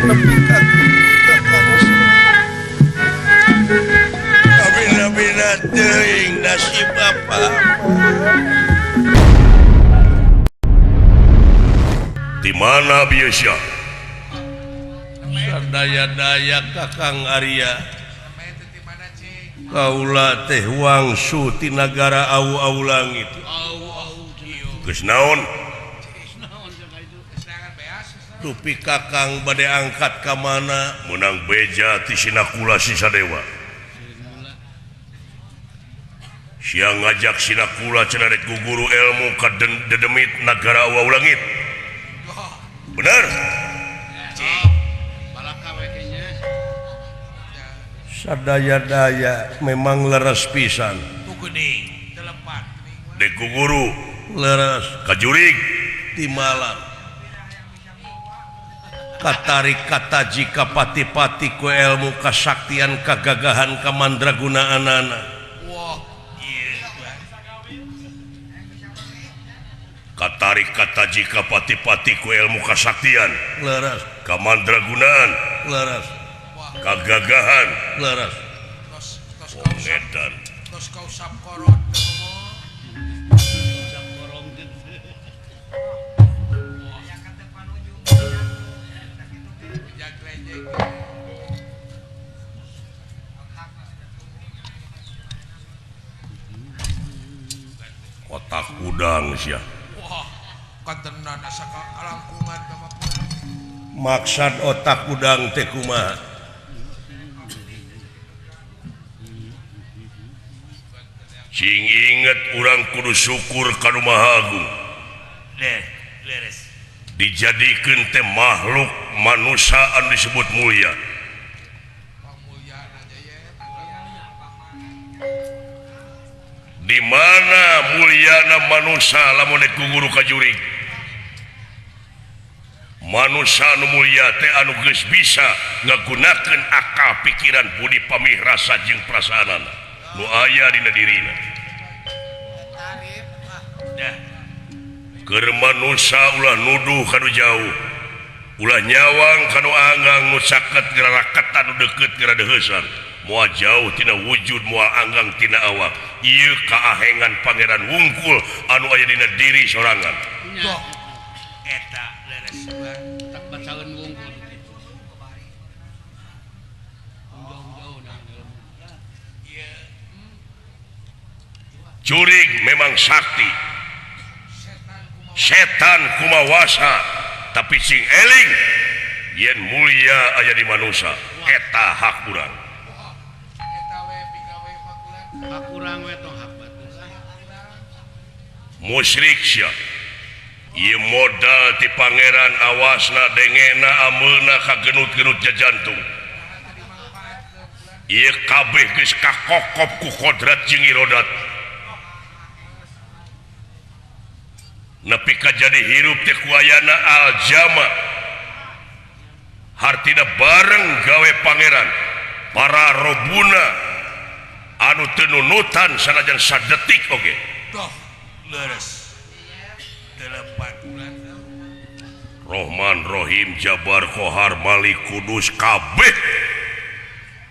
Nepi ka Kabina-bina teuing nasib bapak. Di mana biasa? Sadaya-daya Kakang Arya. Kaula teh wangsu ti nagara au-au langit. Geus naon? Dupi Kakang bade angkat ka mana? Menang beja ti Sinakula si Sadewa. Siang ngajak Sinakula cenah rek guguru ilmu ka dedemit nagara au-au langit. Bener? Sadaya-daya memang leres pisan. Dek guguru Leres kajurig di malam. Katarik kataji kapati-pati ku ilmu kasaktian kagagahan kamandragunaanana. Katarik kataji kapati-pati ku ilmu kasaktian Leres kamandragunaan leres kagagahan leres. Wong edan. Otak udang sia. Maksad otak udang teh kumaha? Sing inget urang kudu syukur ka Nu Maha Agung. Dijadikeun teh makhluk manusia anu disebut mulia. Di mana mulyana manusia lamun dek guguru ka jurig? Manusia anu mulia teh anu geus bisa ngagunakeun akal pikiran budi pamih rasa jeung perasaanana nu aya dina dirina. Keur manusia ulah nuduh kanu jauh, ulah nyawang kanu anggang nu caket ngaraketan nu deukeut ngaradeuheusan. Moal jauh tina wujud moal anggang tina awak. Ieu kaahengan Pangeran wungkul anu aya dina diri sorangan. Jurig memang sakti, setan kumawasa, tapi sing eling yen mulia aya di manusia eta hak urang. Musyrik sia ieu modal ti pangeran awasna dengena ameuna kagenut-genut jajantung. Ieu kabeh geus kakokop ku kodrat jeung irodat. Nepi ka jadi hirup teh ku ayana aljama. Hartina bareng gawe pangeran para robuna anu teu nunutan sanajan sadetik oge. Rohman Rohim Jabar Kohar Malik Kudus kabeh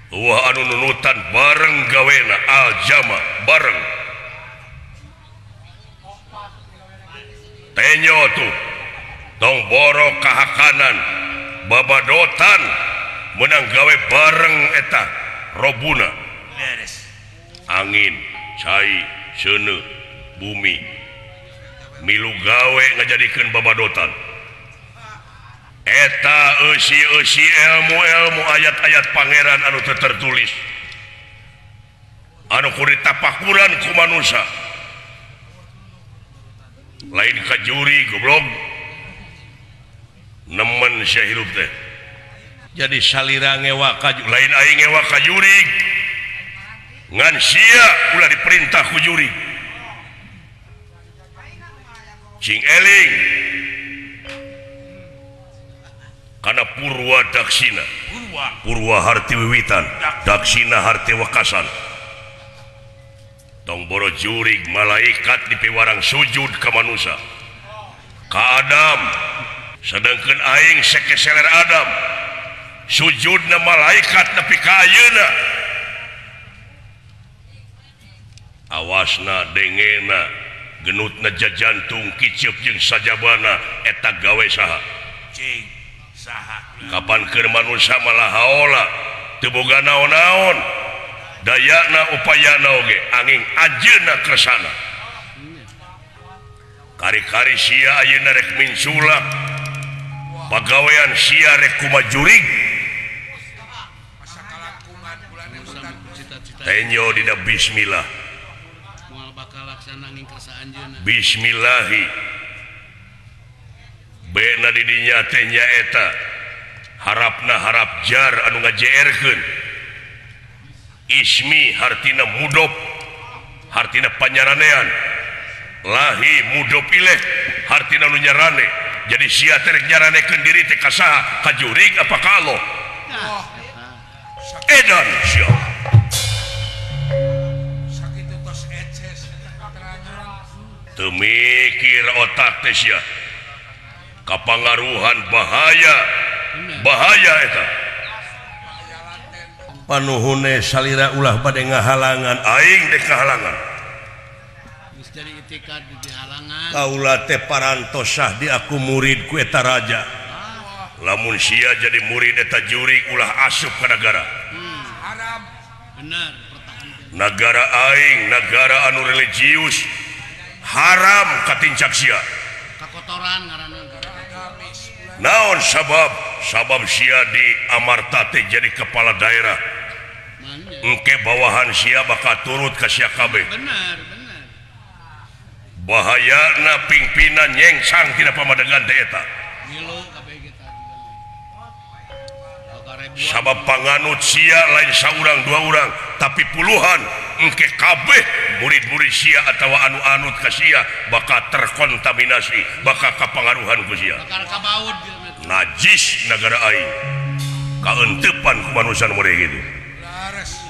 wah anu nunutan bareng gawena aljama bareng. Tenyo tuh tong boro kahakanan babadotan menang gawe bareng eta robuna. Angin cai seuneu bumi milu gawe ngajadikeun babadotan. Eta eusi-eusi ilmu-ilmu ayat-ayat pangeran anu teu tertulis anu kudu ditapakuran ku manusia. Lain kajuri goblok nemen sia hirup teh. Jadi salira ngewa kaju lain aing ngewa kajurig ngan sia ulah diperintah ku jurig. Cing eling kana purwa daksina. Purwa harti wiwitan, daksina harti wekasan. Tong boro jurig malaikat dipiwarang sujud ka manusia ka Adam, sedangkan aing sekeseler Adam. Sujudna malaikat nepi ka ayeuna. Awasna dengena genutna jajantung kiceup jeung sajabana eta gawe saha? Cing saha? Kapan keur manusia malah haola teu boga naon-naon. Dayana upayana oge angin ajeuna kersana. Kari-kari sia ayeuna rek minculak. Pagawean sia rek kumajurig. Tenyo dina bismillah. Bismillahi. Bena di dinya teh nyaeta harapna harap jar anu ngajeerkeun. Ismi hartina mudop, hartina panyaranean. Lahi mudop ileh, hartina nu nyarane. Jadi sia teh rek nyaranekeun diri teh ka saha? Ka jurig apa ka Allah? Edan sia. Sakitu tos eces Teu mikir otak teh sia. Kapangaruhan bahaya. Bahaya eta. Panuhune salira ulah bade ngahalangan, aing dek ngahalangan. Geus jadi itikad di halangan. Kaula teh parantosah di aku murid ku eta raja. Lamun sia jadi murid eta jurig ulah asup ka nagara. Haram. Bener, pertahankeun. Nagara aing, nagara anu religius haram katincak sia. Kakotoran ngaranna. Naon sabab? Sabab sia di Amarta teh jadi kepala daerah. Engke bawahan sia bakal turut ka sia kabeh. Bener, bener. Bahayana pimpinan nyengsang tina pamadegan teh eta. Milu kabeh kita. Sabab panganut sia lain saurang dua urang, tapi puluhan. Engke kabeh murid-murid sia atawa anu-anut ka sia bakal terkontaminasi, bakal kapangaruhan ku sia. Bakal kabaud. Najis nagara aing. Kaentepan ku manusia nu mere kitu. Lares.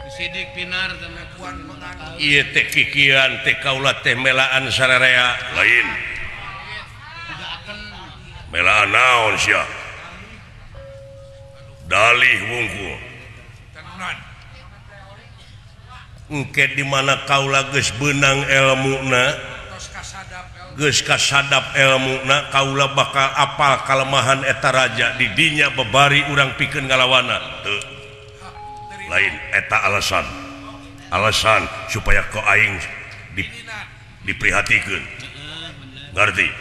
Sidik pinar kuan penganut. Ieu teh kikian teh kaula teh melaan sararea. Lain. Melaan naon sia? Dalih wungkul. Tenan. Engke di mana kaula geus beunang elmuna, geus kasadap elmuna, kaula bakal apal kalemahan eta raja di dinya bebari urang pikeun ngalawana. Teu. Lain eta alasan. Alasan supaya ku aing diprihatikeun. Ngarti?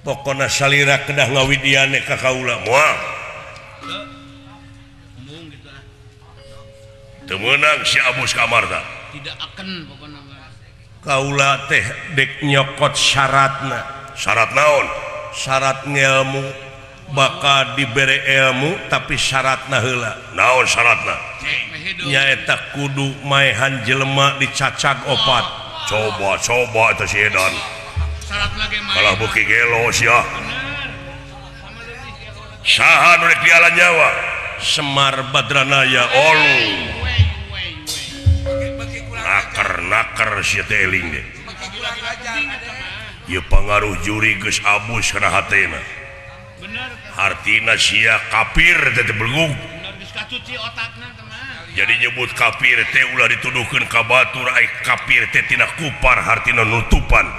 Pokona salira kedah ngawidiane ka kaula. Moal. Teu meunang si Abus ka Amarta. Tidak akan pokona mah. Kaula teh dek nyokot syaratna. Syarat naon? Syarat ngelmu bakal dibere ilmu tapi syaratna heula. Naon syaratna? Nyaeta kudu maehan jelema dicacag opat. Coba coba eta si edan. Syaratna ge maehan. Kalah beuki gelo sia. Saha nu rek diala nyawa? Semar Badranaya. Olu. Naker-naker sia teh eling deh. Ieu pangaruh juri geus abus kana hatena. Hartina sia kafir teh teu belugug. Jadi nyebut kafir teh ulah dituduhkeun ka batur, ai kafir teh tina kupar hartina nutupan.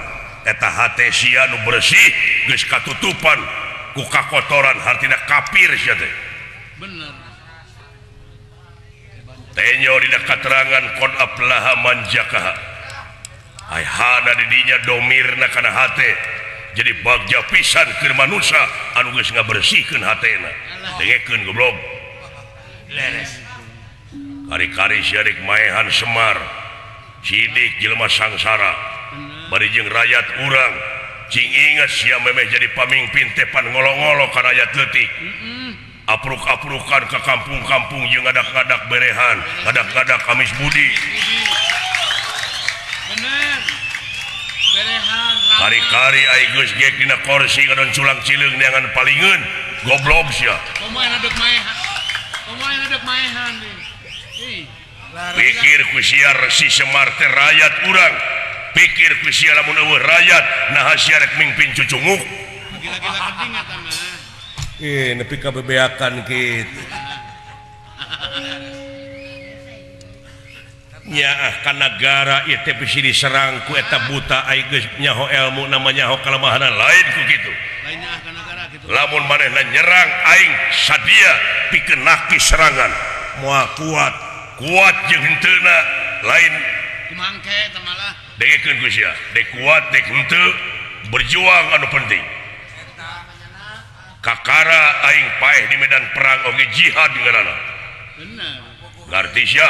Eta hate sia nu bersih geus katutupan ku kakotoran hartina kafir sia teh. Bener. Tenyo dina katerangan qad aflaha man zakaha. Ai hana di dinya domirna kana hate. Jadi bagja pisan keur manusia anu geus ngabersihkeun hatena. Dengekeun goblok. Leres. Kari-kari sia rek maehan Semar. Sidik jelema sangsara. Bari jeung rakyat urang. Cing inget sia memeh jadi pamimpin teh pan ngolo-ngolo ka rakyat leutik. Apruk-aprukan ke kampung-kampung jeung ngadak-ngadak berehan, ngadak-ngadak Kamis Budi. Bener. Berehan. Kari-kari ai geus gek dina kursi ngadon culang cileung neangan palingeun, goblok sia. Komo aya dek maehan. Komo aya dek maehan deui. Pikir ku sia resi Semar teh rakyat urang. Pikir ku sia lamun eueuh rakyat, naha sia rek mingpin cucunguk. Gila-gila geuting eta mah. Nepi ka bebeakan kitu. Nyaah ka nagara ieu teh bisi diserang ku eta buta ai geus nyaho ilmu namanya nyaho kalemahanan lain ku kitu. Lain nyaah ka nagara kitu. Lamun manehna nyerang aing sadia pikeun naki serangan. Moal kuat. Kuat jeung henteuna lain kumangke teh malah. Dengekeun ku sia, dek kuat dek henteu berjuang anu penting. Kakara aing paeh di medan perang oge jihad ngaranna. Bener. Ngarti sia?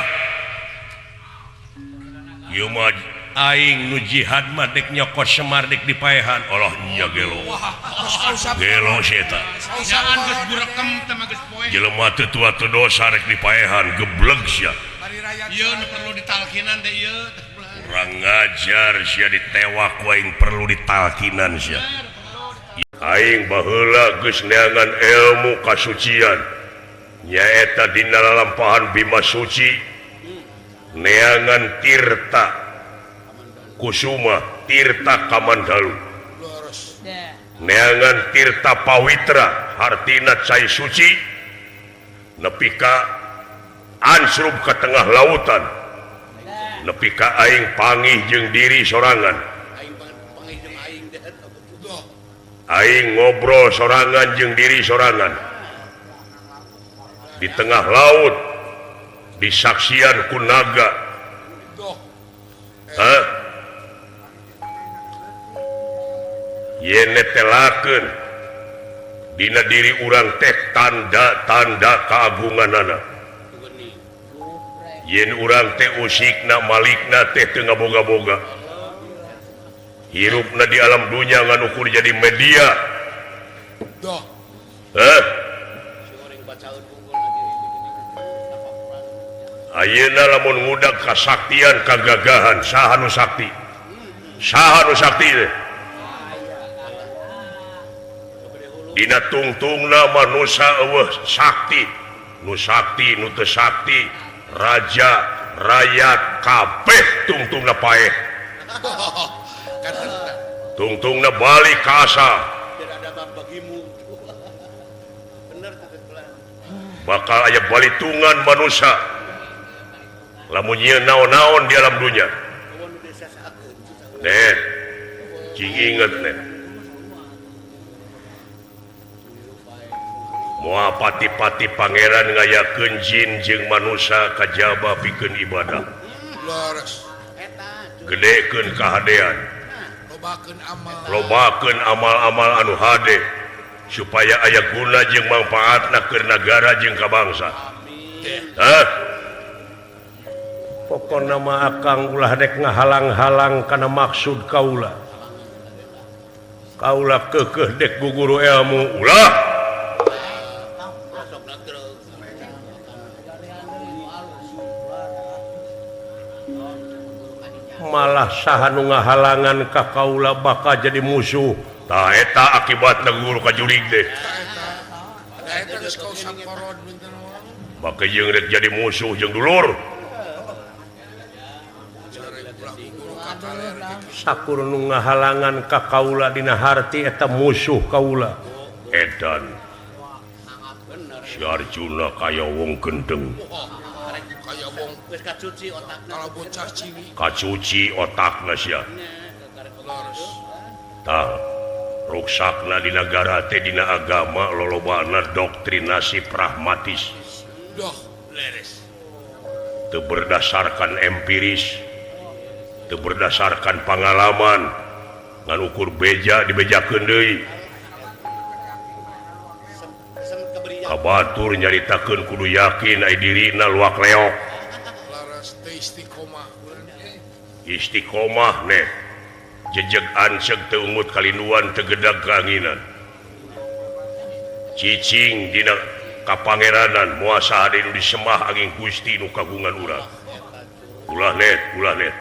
Ieu mah aing nu jihad mah dek nyokot Semar dek dipaehan. Allah nya gelo. Gelo si eta. Jangan geus burekem teh mah geus poe. Jelema teu tua teu dosa rek dipaehan gebleg sia. Ieu nu perlu ditalkinan teh ieu. Urang ngajar sia ditewak ku aing perlu ditalkinan sia. Aing baheula geus neangan ilmu kasucian nyaeta dina lalampahan Bima Suci neangan Tirta Kusuma Tirta Kamandalu neangan Tirta Pawitra hartina cai suci nepi ka ansrub ka tengah lautan nepi ka aing pangih jeung diri sorangan aing ngobrol sorangan jeung diri sorangan di tengah laut disaksian ku naga. Hah? Yen netelakeun dina diri urang teh tanda-tanda keagunganana. Yen urang teh usikna malikna teh teu ngaboga-boga. Hirupna di alam dunia ngan ukur jadi media. Hah? Ayeuna lamun ngudag kasaktian kagagahan saha nu sakti? Saha nu sakti teh? Dina tungtungna manusa eueuh sakti, nu sakti nu teu sakti, raja, rakyat kabeh tungtungna paeh. Tungtungna balik ka asal. Bakal aya balitungan manusia lamun nyieun naon-naon di alam dunia. Net, cing inget net. Moal pati-pati pangeran ngayakeun jin jeung manusia kajaba pikeun ibadah. Gedekeun kahadean. Lobakeun amal-amal anu hade supaya aya guna jeung manfaatna keur nagara jeung ka bangsa. Hah? Pokona mah akang ulah dek ngahalang-halang kana maksud kaula. Kaula keukeuh dek guguru ilmu ulah. Malah saha nu ngahalangan ka kaula bakal jadi musuh. Tah eta akibatna guru kajurig teh. Baka jeung rek jadi musuh jeung dulur. Sakur nu ngahalangan ka kaula dina harti eta musuh kaula. Edan. Si Arjuna kaya wong gendeng. Kacuci otakna sia. Tah ruksakna di nagara teh dina agama lolobana doktrinasi pragmatis. Teu berdasarkan empiris, teu berdasarkan pengalaman, ngan ukur beja dibejakeun deui. Kabatur nyaritakeun kudu yakin ai dirina luak leok. Istiqomah neh jejeg anceg teu ungut kalinduan teu gedag kaanginan. Cicing dina kapangeranan moal saha deui nu disemah angin Gusti nu kagungan urang. Ulah net, ulah net.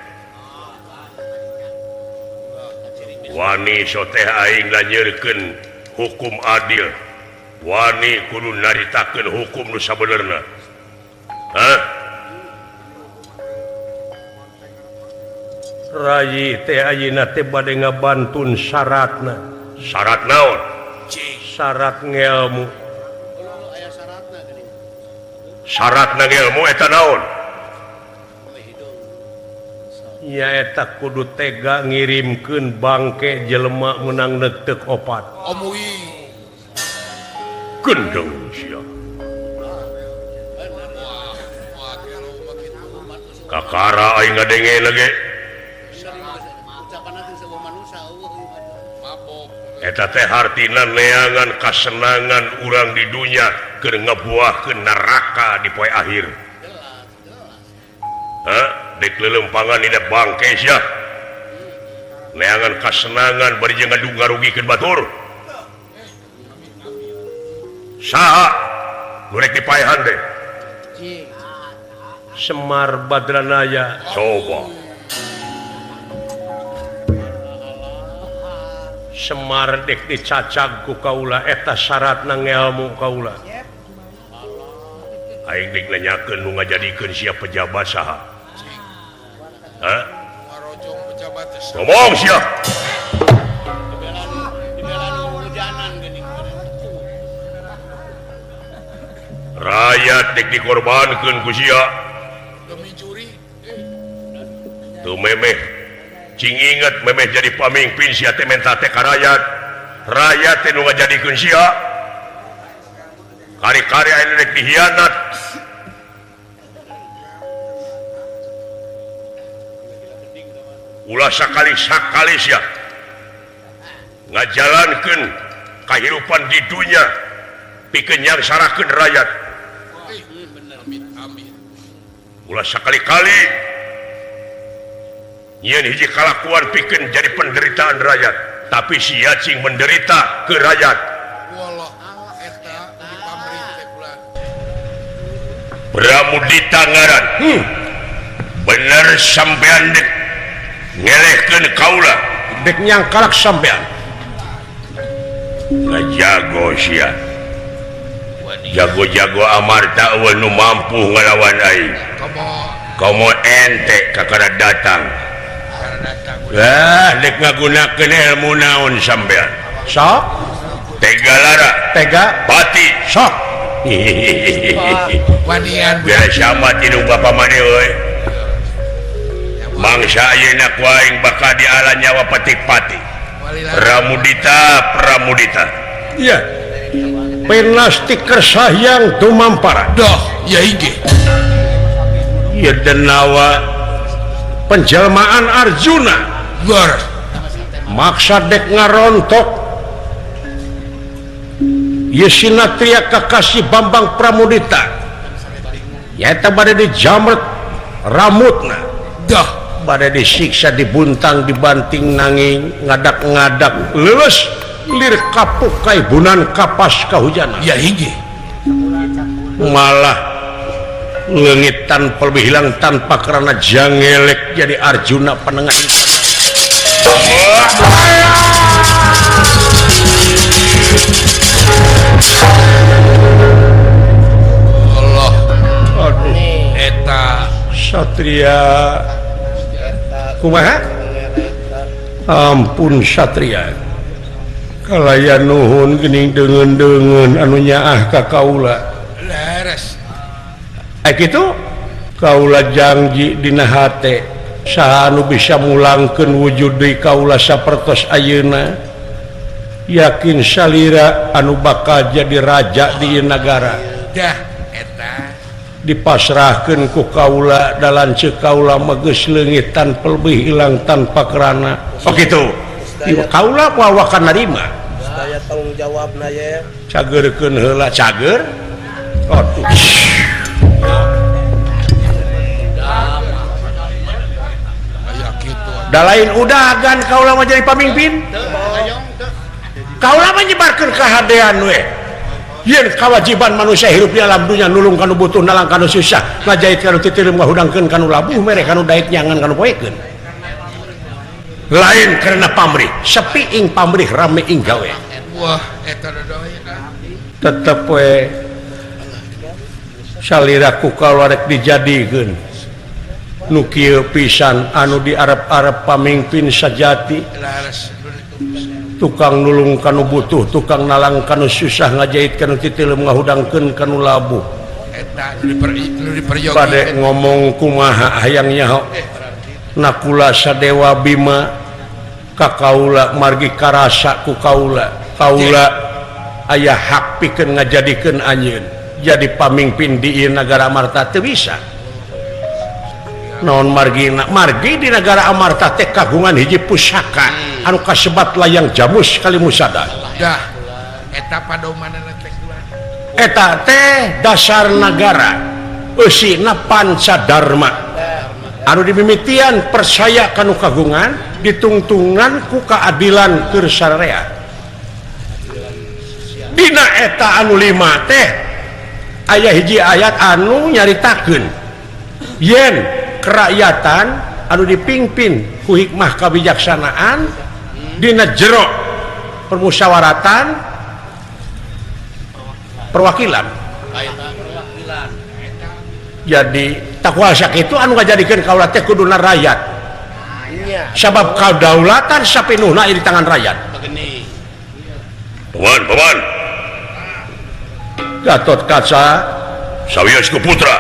Wani soteh aing lanyeurkeun hukum adil. Wani kudu naritakeun hukum nu sabenerna. Hah? Rayi teh ayeuna teh bade ngabantun syaratna. Syarat naon? Syarat ngelmu. Syarat ngelmu eta naon? Nyaeta kudu tega ngirimkeun bangke jelema menang netek opat. Gendeng sia. Kakara aing ngadenge lagi. Eta teh hartina neangan kasenangan urang di dunya keur ngabuahkeun neraka di poe akhir. Hah? Dek lelempangan dina bangke sia. Neangan kasenangan bari jeung ngarugikeun batur. Saha nu rek dipaehan teh? Semar Badranaya. Coba. Semar dek dicacag ku kaula eta syaratna ngelmu kaula. Aing dek nanyakeun nu ngajadikeun sia pejabat saha? Hah? Ngomong sia. Rakyat dek dikorbankeun ku sia. Tuh memeh cing inget memeh jadi pamimpin sia teh menta teh ka rakyat. Rakyat teh nu ngajadikeun sia. Kari-kari aya rek dihianat. Ulah sakali-sakali sia ngajalankeun kahirupan di dunya pikeun nyangsarakeun rakyat. Ulah sakali-kali nyeun hiji kalakuan pikeun jadi penderitaan rakyat, tapi sia cing menderita ke rakyat. Pramudita ngaran. Bener sampean dek ngelehkeun kaula, dek nyangkalak sampean. Ngajago sia. Jago-jago amarta eueuh nu mampu ngalawan aing. Komo ente kakara datang. Lah dek ngagunakeun ilmu naon sampean? Sok tega lara, tega pati, sok. Wanian biar sama tilu bapa maneh euy. Mangsa ayeuna ku aing bakal diala nyawa petik-pati. Pramudita, Pramudita. Iya. Pinasti kersahyang dumampara. Dah, ya inggih. Ieu denawa penjelmaan Arjuna. Bar. Maksa dek ngarontok. Ieu sinatria kakasih Bambang Pramudita. Nyaeta bade dijamret ramutna. Dah, bade disiksa, dibuntang, dibanting nanging ngadak-ngadak leuleus lir kapuk kaibunan kapas kahujanan. Ya inggih. Malah leungit tanpa lebih hilang tanpa karena jangelek jadi Arjuna penengah. Allah. Aduh. Eta Satria kumaha? Ampun Satria. Kalaya nuhun geuning deungeun-deungeun anu nyaah ka kaula. Leres. Ai kitu kaula janji dina hate saha anu bisa mulangkeun wujud deui kaula sapertos ayeuna. Yakin salira anu bakal jadi raja di ieu nagara. Dah eta dipasrahkeun ku kaula da lanceuk kaula mah geus leungit tanpa lebih hilang tanpa kerana. Oh kitu. Kaula wawakan narima. Saya tanggung jawabna ye. Cageurkeun heula cager. Aduh. Da lain udagan kaula mah jadi pamimpin. Kaula mah nyebarkeun kahadean we. Yen kewajiban manusia hirup di alam dunia nulung kanu butuh nalang kanu susah ngajait kanu titireum ngahudangkeun kanu labuh mere kanu daek nyangan kanu poekeun. Lain karena pamrih, sepi ing pamrih rame ing gawe. Wah, eta dodoy. Tetep we salira ku kaula rek dijadikeun. Nu kieu pisan anu diarep-arep pamimpin sajati. Tukang nulung kanu butuh, tukang nalang kanu susah, ngajahit kanu titileum, ngahudangkeun kanu labuh. Eta nu diperyogi. Bade ngomong kumaha hayang nyaho. Nakula Sadewa Bima ka kaula margi karasa ku kaula. Kaula aya hak pikeun ngajadikeun anjeun jadi pamimpin di ieu nagara Amarta teu bisa. Naon margina? Margi di nagara Amarta teh kagungan hiji pusaka anu kasebat layang jamus kalimusada. Dah eta padomanana teh kula. Eta teh dasar nagara eusina pancadarma anu dimimitian percaya kanu kagungan ditungtungan ku keadilan keur sararea. Dina eta anu lima teh aya hiji ayat anu nyaritakeun yen kerakyatan anu dipimpin ku hikmah kebijaksanaan dina jero permusyawaratan perwakilan. Jadi takuasa kitu anu ngajadikeun kaula teh kuduna rakyat. Sabab kadaulatan sapenuhna di tangan rakyat. Paman, paman. Gatot Kaca sawios ku putra.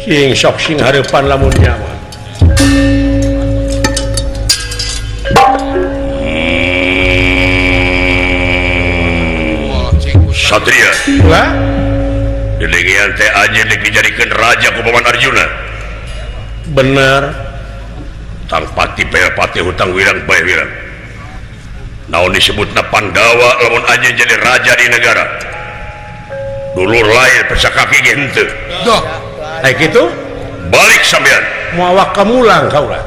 Sing sok sing hareupan lamun nyawa. Satria. Ulah? Didengian teh anjeun deuk dijadikeun raja ku Paman Arjuna. Bener. Tang pati pati hutang wirang bae wirang. Naon disebutna Pandawa lamun anjeun jadi raja di negara. Dulur lain pesakaki ge henteu. Doh. Ai kitu? Balik sampean. Moal kamulang kaula.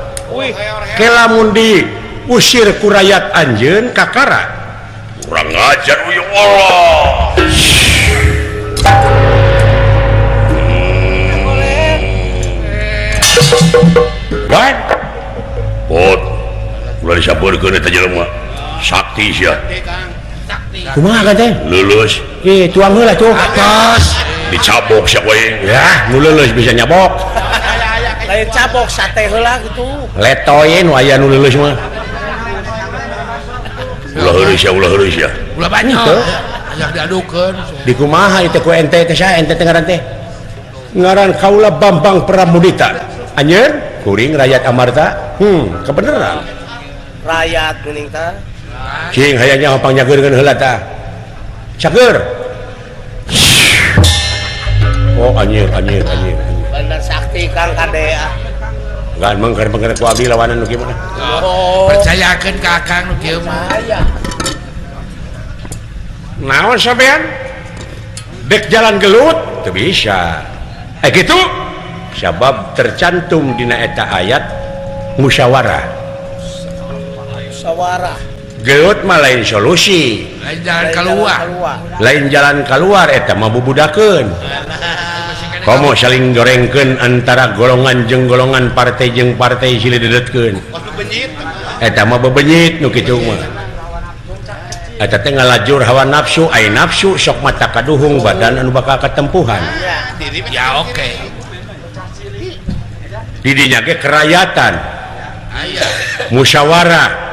Ke lamun diusir ku rakyat anjeun kakara. Kurang ajar uyung Allah. Wan. Pot. Ulah disabeurkeun eta jelema. Sakti sia. Kumaha teh? Lulus. Ih, tuang heula tuh. Atos. Dicabok sia we. Ya, nu lulus bisa nyabok. Lain cabok sate heula kitu. Letoy nu aya nu lulus mah. Ulah heureuy sia, ulah heureuy sia. Ulah banyak. Aya diadukeun. Di kumaha ieu teh ku ente teh saha ente teh ngaran teh? Ngaran kaula Bambang Pramudita. Anjeun kuring rakyat Amarta. Kebeneran. Rakyat geuning tah. Cing hayang nyaho pangjageurkeun heula tah. Cager. Oh anjir anjir anjir. Bener sakti Kang Kade ah. Ngan mengker-mengker ku abdi lawanan nu kieu mah. Oh. Percayakeun ka Akang nu kieu mah. Naon sampean? Dek jalan gelut teu bisa. Kitu sabab tercantum dina eta ayat musyawarah. Musyawarah. Gelut mah lain solusi. Lain jalan keluar. Lain jalan keluar eta mah bubudakeun. Komo saling gorengkeun antara golongan jeung golongan, partai jeung partai silih dedetkeun. Eta mah bebenyit nu kitu mah. Eta teh ngalajur hawa nafsu, ai nafsu sok mata kaduhung badan anu bakal katempuhan. Ya oke. Didinya ge kerayatan. Musyawarah.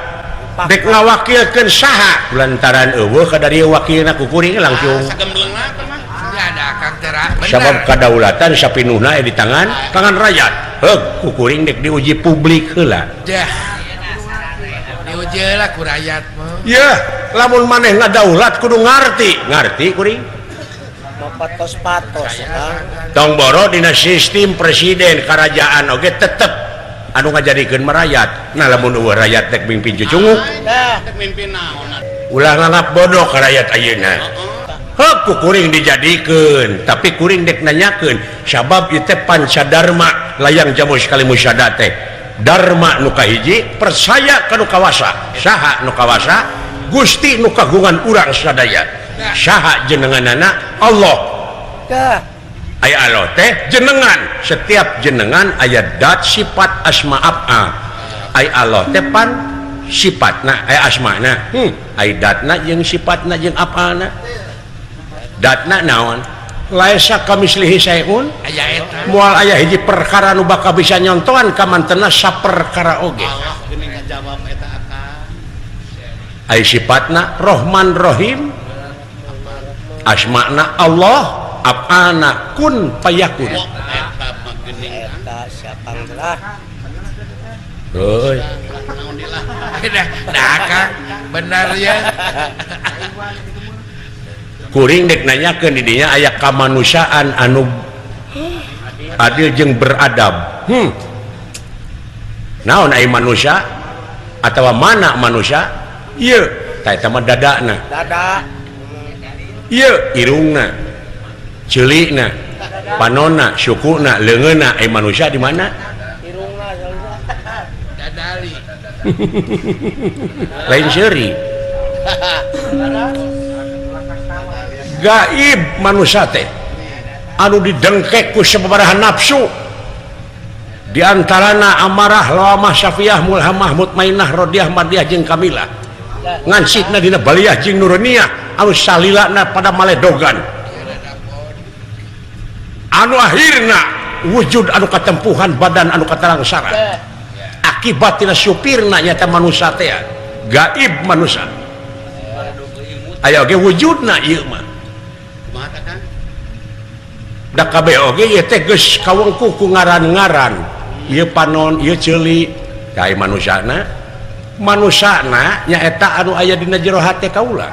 Dek ngawakilkeun saha lantaran eueuh kadari wakilna ku kuring langsung. Sabab kadaulatan sapinuhna di tangan rakyat. Heug ku kuring dek diuji publik heula. Diuji heula ku rakyat mah. Yeuh, lamun maneh ngadaulat kudu ngarti. Ngarti kuring? Patos-patos. Tong boro dina sistem presiden kerajaan oge tetep anu ngajadikeun merayat. Nah lamun eueuh rakyat dek mimpin cucunguk. Ulah nganggap bodoh ka rakyat ayeuna. Heuh ku kuring dijadikeun, tapi kuring dek nanyakeun sabab ieu teh pancadarma layang jamus kalimusada teh. Dharma nu kahiji percaya ka nu kawasa. Saha nu kawasa? Gusti nu kagungan urang sadaya. Saha jenenganana? Allah. Tah. Aya Allah teh jenengan, setiap jenengan aya dat sifat asma af'al. Aya Allah teh pan sifatna, aya asmana. Aya datna jeung sifatna jeung af'alna. Datna naon? Laisa kamislihi syai'un. Aya eta. Moal aya hiji perkara nu bakal bisa nyontohan ka mantena saperkara oge. Allah geuning ngajawab eta akang. Ai sifatna Rahman Rahim, asma'na Allah, af'alna kun fayakun. Eta siapang lah. Heuy. Nah, Kang, benar ya. Kuring dek nanyakeun di dinya aya kamanusiaan anu adil jeung beradab. Naon ai manusia atawa mana manusia? Ieu tah eta mah dadana. Dada. Ieu irungna, ceulikna, panonna, sukuna, leungeunna ai manusia di mana? Irungna dadali. Lain seuri. Gaib manusia teh anu didengkek ku sababaraha nafsu. Di antarana amarah, lawamah, syafiyah, mulhamah, mutmainah, rodiah, mardiah jeung kamilah. Ngansitna dina baliyah jeung nuruniyah anu salilana pada maledogan. Anu akhirna wujud anu katempuhan badan anu katalangsara. Akibat tina supirna nyata manusia teh gaib manusia. Aya oge wujudna ieu mah. Da kabeh oge ieu teh geus kawengku ku ngaran-ngaran. Ieu panon, ieu ceuli, ka manusiana. Manusana nyaeta anu aya dina jero hate kaula.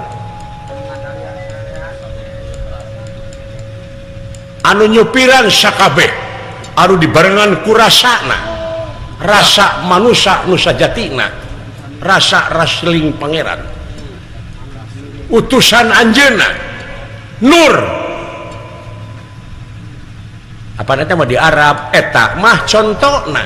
Anu nyupiran sakabeh, anu dibarengan ku rasana. Rasa manusa nu sajatina, rasa rasling pangeran. Utusan anjeunna nur. Apa eta mah di Arab eta mah contona.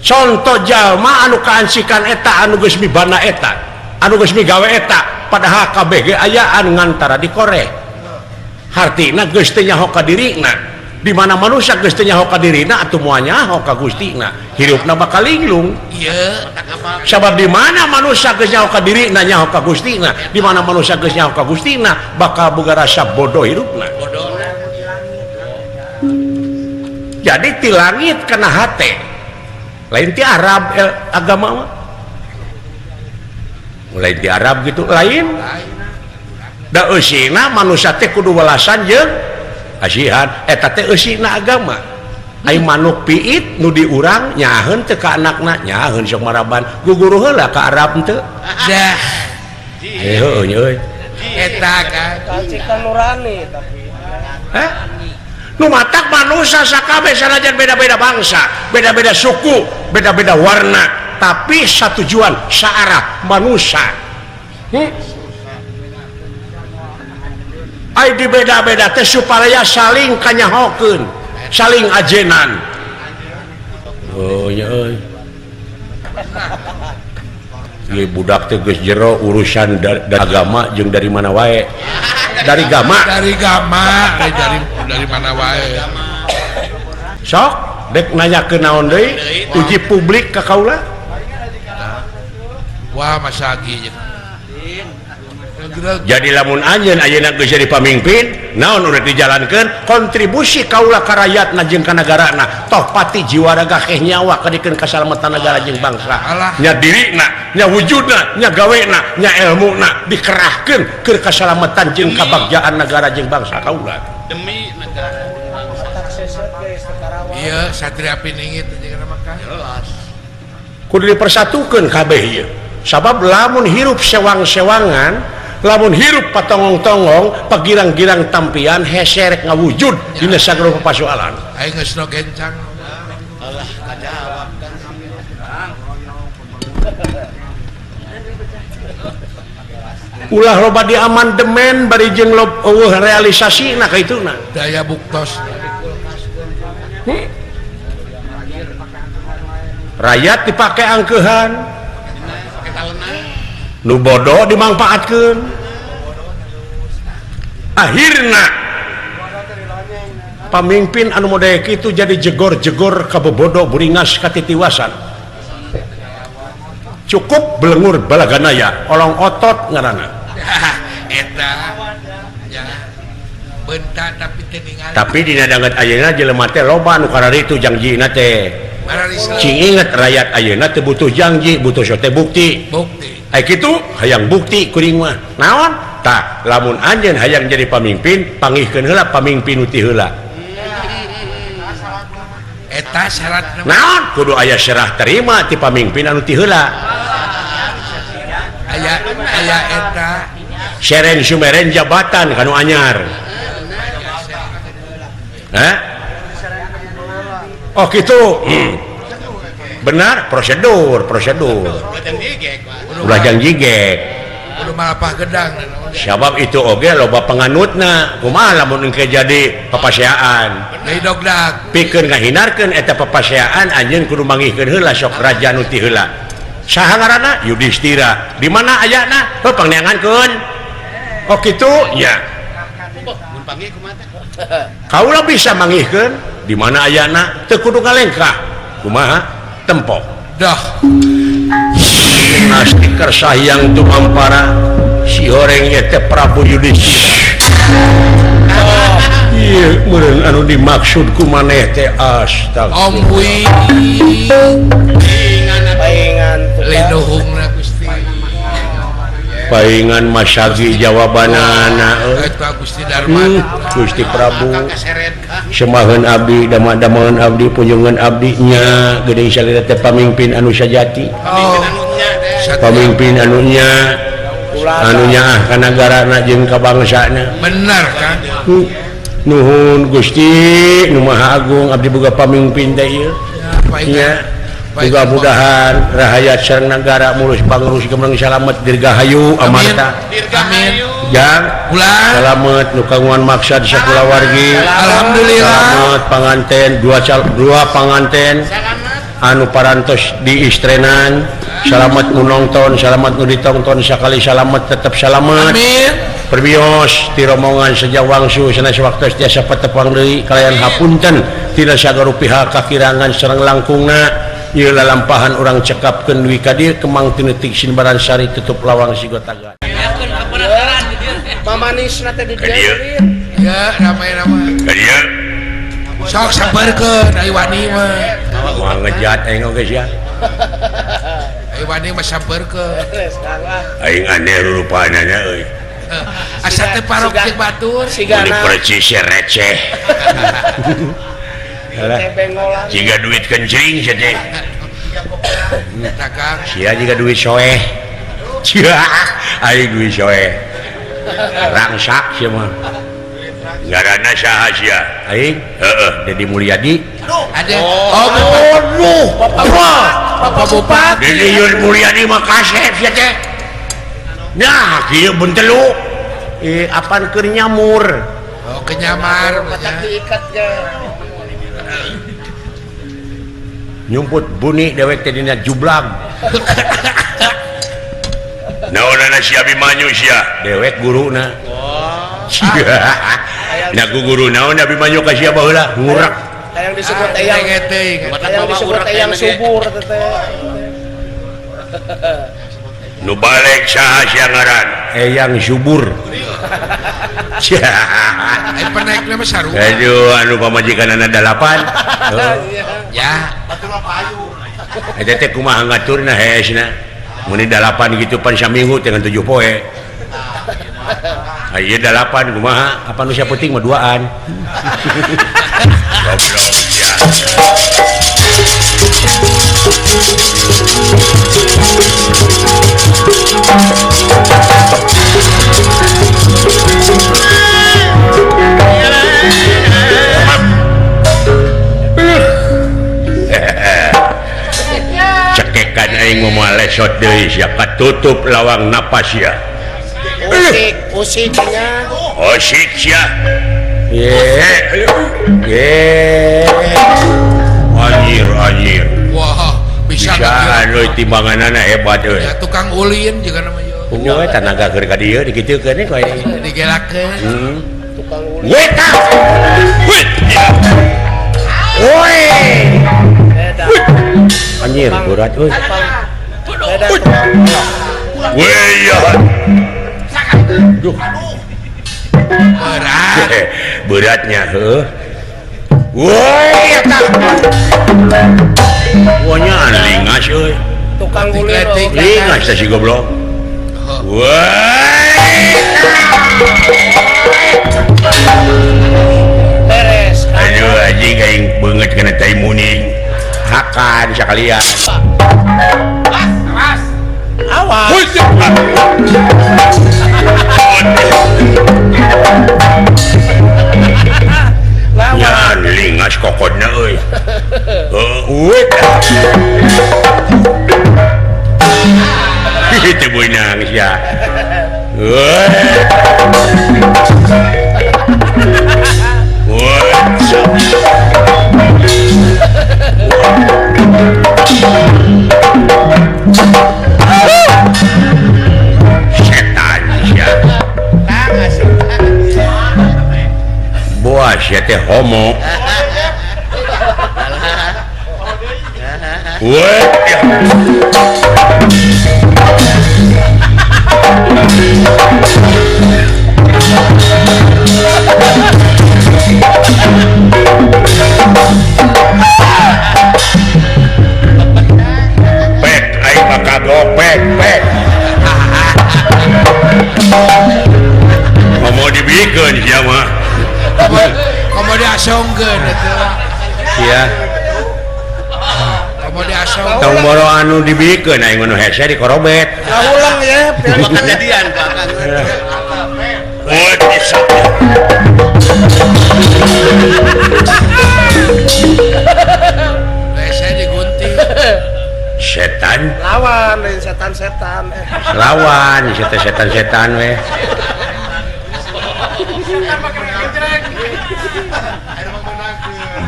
Contoh jalma anu kaansikan eta anu geus mibana eta, anu geus migawe eta, padahal kabeh ge ayaan ngantara dikoreh. Hartina geus teu nyaho ka dirina. Di mana manusia geus teu nyaho ka dirina atuh moal nyaho ka Gustina, hirupna bakal linglung. Ieu sabab di mana manusia geus nyaho ka dirina nyaho ka Gustina, di mana manusia geus nyaho ka Gustina bakal boga rasa bodoh hirupna. Jadi ti langit kana hate. Lain ti Arab agama mah. Lain ti Arab gitu, lain. Da eusina manusia teh kudu welasan jeung asihan, eta teh eusina agama. Ai manuk piit nu di urang nyaheun teu ka anakna, nyaheun sok maraban, guguru heula ka Arab teu. Dah. Heueuh nya euy. Eta kan kacikan nurani tapi. Hah? Nu matak manusia sakabeh sanajan beda-beda bangsa, beda-beda suku, beda-beda warna, tapi satu tujuan, saarah manusia. Ai di beda-beda teh supaya saling kanyahokeun, saling ajenan. Oh nya euy. Ieu budak teh geus jero urusan dari agama jeung dari mana wae. Dari gama. Dari gama, dari mana wae. Sok dek nanyakeun naon deui? Uji publik ka kaula. Wah, masa agi. Jadi lamun anjeun ayeuna geus jadi pamimpin, naon udah dijalankeun kontribusi kaula ka rakyatna jeung ka nagarana, toh pati jiwa raga keh nyawa kadikeun kasalamatan negara jeung bangsa. Nya dirina, nya wujudna, nya gawena, nya elmuna dikerahkeun keur kasalamatan jeung kabagjaan negara jeung bangsa kaula. Demi negara. Iya, Satria Piningit jeung mah jelas. Kudu dipersatukeun kabeh ieu. Sabab lamun hirup sewang-sewangan, lamun hirup patongong-tongong, pagirang-girang tampian heserek ngawujud dina sagala pasoalan. Aing geus no gencang. Alah, kajawab kan. Ulah loba diamandemen bari jeung eueuh realisasina ka ituna. Daya buktos. Rakyat dipake angkeuhan. Nu bodoh dimangfaatkeun. Akhirna pamimpin anu model kitu jadi jegor-jegor ka bobodo buringas katitiwasan. Cukup belengur balaganaya, olong otot ngaranna. Eta ya bentar tapi teu ningali. Tapi dina danget ayeuna jelema teh loba nu kararitu jangjina teh. Cing inget rakyat ayeuna teu butuh janji, butuh sote bukti. Bukti. Ai kitu hayang bukti kuring mah. Naon? Tah, lamun anjeun hayang jadi pamimpin, pangihkeun heula pamimpin nu ti heula. Eta syaratna. Naon? Kudu aya serah terima ti pamimpin anu ti heula. Aya aya eta seren sumeren jabatan kanu anyar. Hah? Oh gitu. Benar, prosedur. Ulah janji gek. Kudu malapah gedang. Sabab itu oge loba penganutna. Kumaha lamun engke jadi papaseaan. Deui dogdag. Pikeun ngahinarkeun eta papaseaan anjeun kudu mangihkeun heula sok raja nu ti heula. Saha ngaranna? Yudhistira. Di mana ayana? Heuh pangneangankeun. Oh kitu nya. Kaula bisa mangihkeun di mana ayana teu kudu ngalengkah. Kumaha? Tempok. Dah. Nasti kersayang tumampara si horeng ieu teh Prabu Yudhistira. Ieu meureun anu dimaksud ku maneh teh astagfirullah. Ompuy. Paingan linuhungna Gusti. Paingan masagi jawabanana eta Gusti Darma. Gusti Prabu semaheun abdi dama-damaeun abdi punjungan abdi nya geuning salira teh pamimpin anu sajati. Pamimpin anu nya anu nyaah ka nagarana jeung ka bangsana. Bener kan? Nuhun Gusti nu Maha Agung abdi boga pamimpin teh ieu. Nya mudah-mudahan rahayat sareng nagara mulus pangrus gemreng salamet dirgahayu amarta. Amin. Jang ulah salamet nu kagungan maksad sakulawargi. Alhamdulillah. Salamet panganten dua panganten anu parantos diistrenan. Salamet nu nongton, salamet nu ditongton sakali salamet tetep salamet. Amin. Perbios ti romongan sejawangsu sanes waktos tiasa patepang deui kalayan hapunten tina sagara pihak kakirangan sareng langkungna. Ieu lalampahan urang cekapkeun duwi ka dieu kemang tinetik Sinbaran Sari tutup lawang Sigotaga. Mamanisna teh di dieu. Ya, ramai-ramai. Ka dieu. Sok sabarkeun ai wani mah. Moal ngejat aing oge sia. Ai wani mah sabarkeun. Aing aneh rupana nya euy. Asa teh parok jeung batur sigana. Percis receh. Jika duit kencing sia teh. Sia jika duit soeh. Sia aing duit soeh. Rangsak sia mah. Ngaranna saha sia? Aing? Heeh, Dedi Mulyadi. Ada. Oh, aduh, Bapak Bupati. Dedi Mulyadi mah kasep sia teh. Nah, kieu bentelu. Apan keur nyamur. Oh, kenyamar. Matak diikat ge. Nyumput buni dewek teh dina jublag. Naonana si Abimanyu sia? Dewek guruna. Oh. Nah ku guru naon Abimanyu ka sia baheula ngurek. Hayang disebut eyang hayang disebut eyang subur teh. Nu balik saha sia ngaran? Eyang subur. Ai penaikna mah sarua. Aduh, anu pamajikanana 8. Ya. Eta teh kumaha ngaturna hesna. Mun 8 gitu pan saminggu teh ngan 7 poe. Ieu 8 kumaha? Apa nu sapenting mah duaan. Goblok sia. Cekekan aing moal lesot deui sia katutup lawang napas sia. Usik, usiknya. Usik sia. Ye. Ye. Anjir, anjir. Wah, bisa anu timbanganana hebat euy. Ya tukang ulin juga namanya. Unggul we tanaga keur ka dieu dikitukeun we ku aing. Digelakeun. Tukang ulin. We tah. Wih. Woi. Anjir, berat euy. Weh ya. Duh. Berat. Beratnya heuh. Woi eta. Wonya lingas euy. Tukang gulir. Lingas teh si goblok. Woi. Beres. Aduh anjing aing beungeut kana tai muning. Hakan sakalian. Awas. Awas. Ya lingas kokodna euy. Heuh. Teu beunang sia. Setan sia. Boas sia teh homo. Woi. Pek aing mah kagok pek pek. Komo dibikeun sia mah. Komo diasongkeun atuh. Iya. Komo diasong. Tong boro anu dibikeun aing nu hese dikorobet. Ulang ya, kejadian Kang. Woi bisa. Hese digunting. Setan lawan lain setan-setan. Lawan setan-setan we.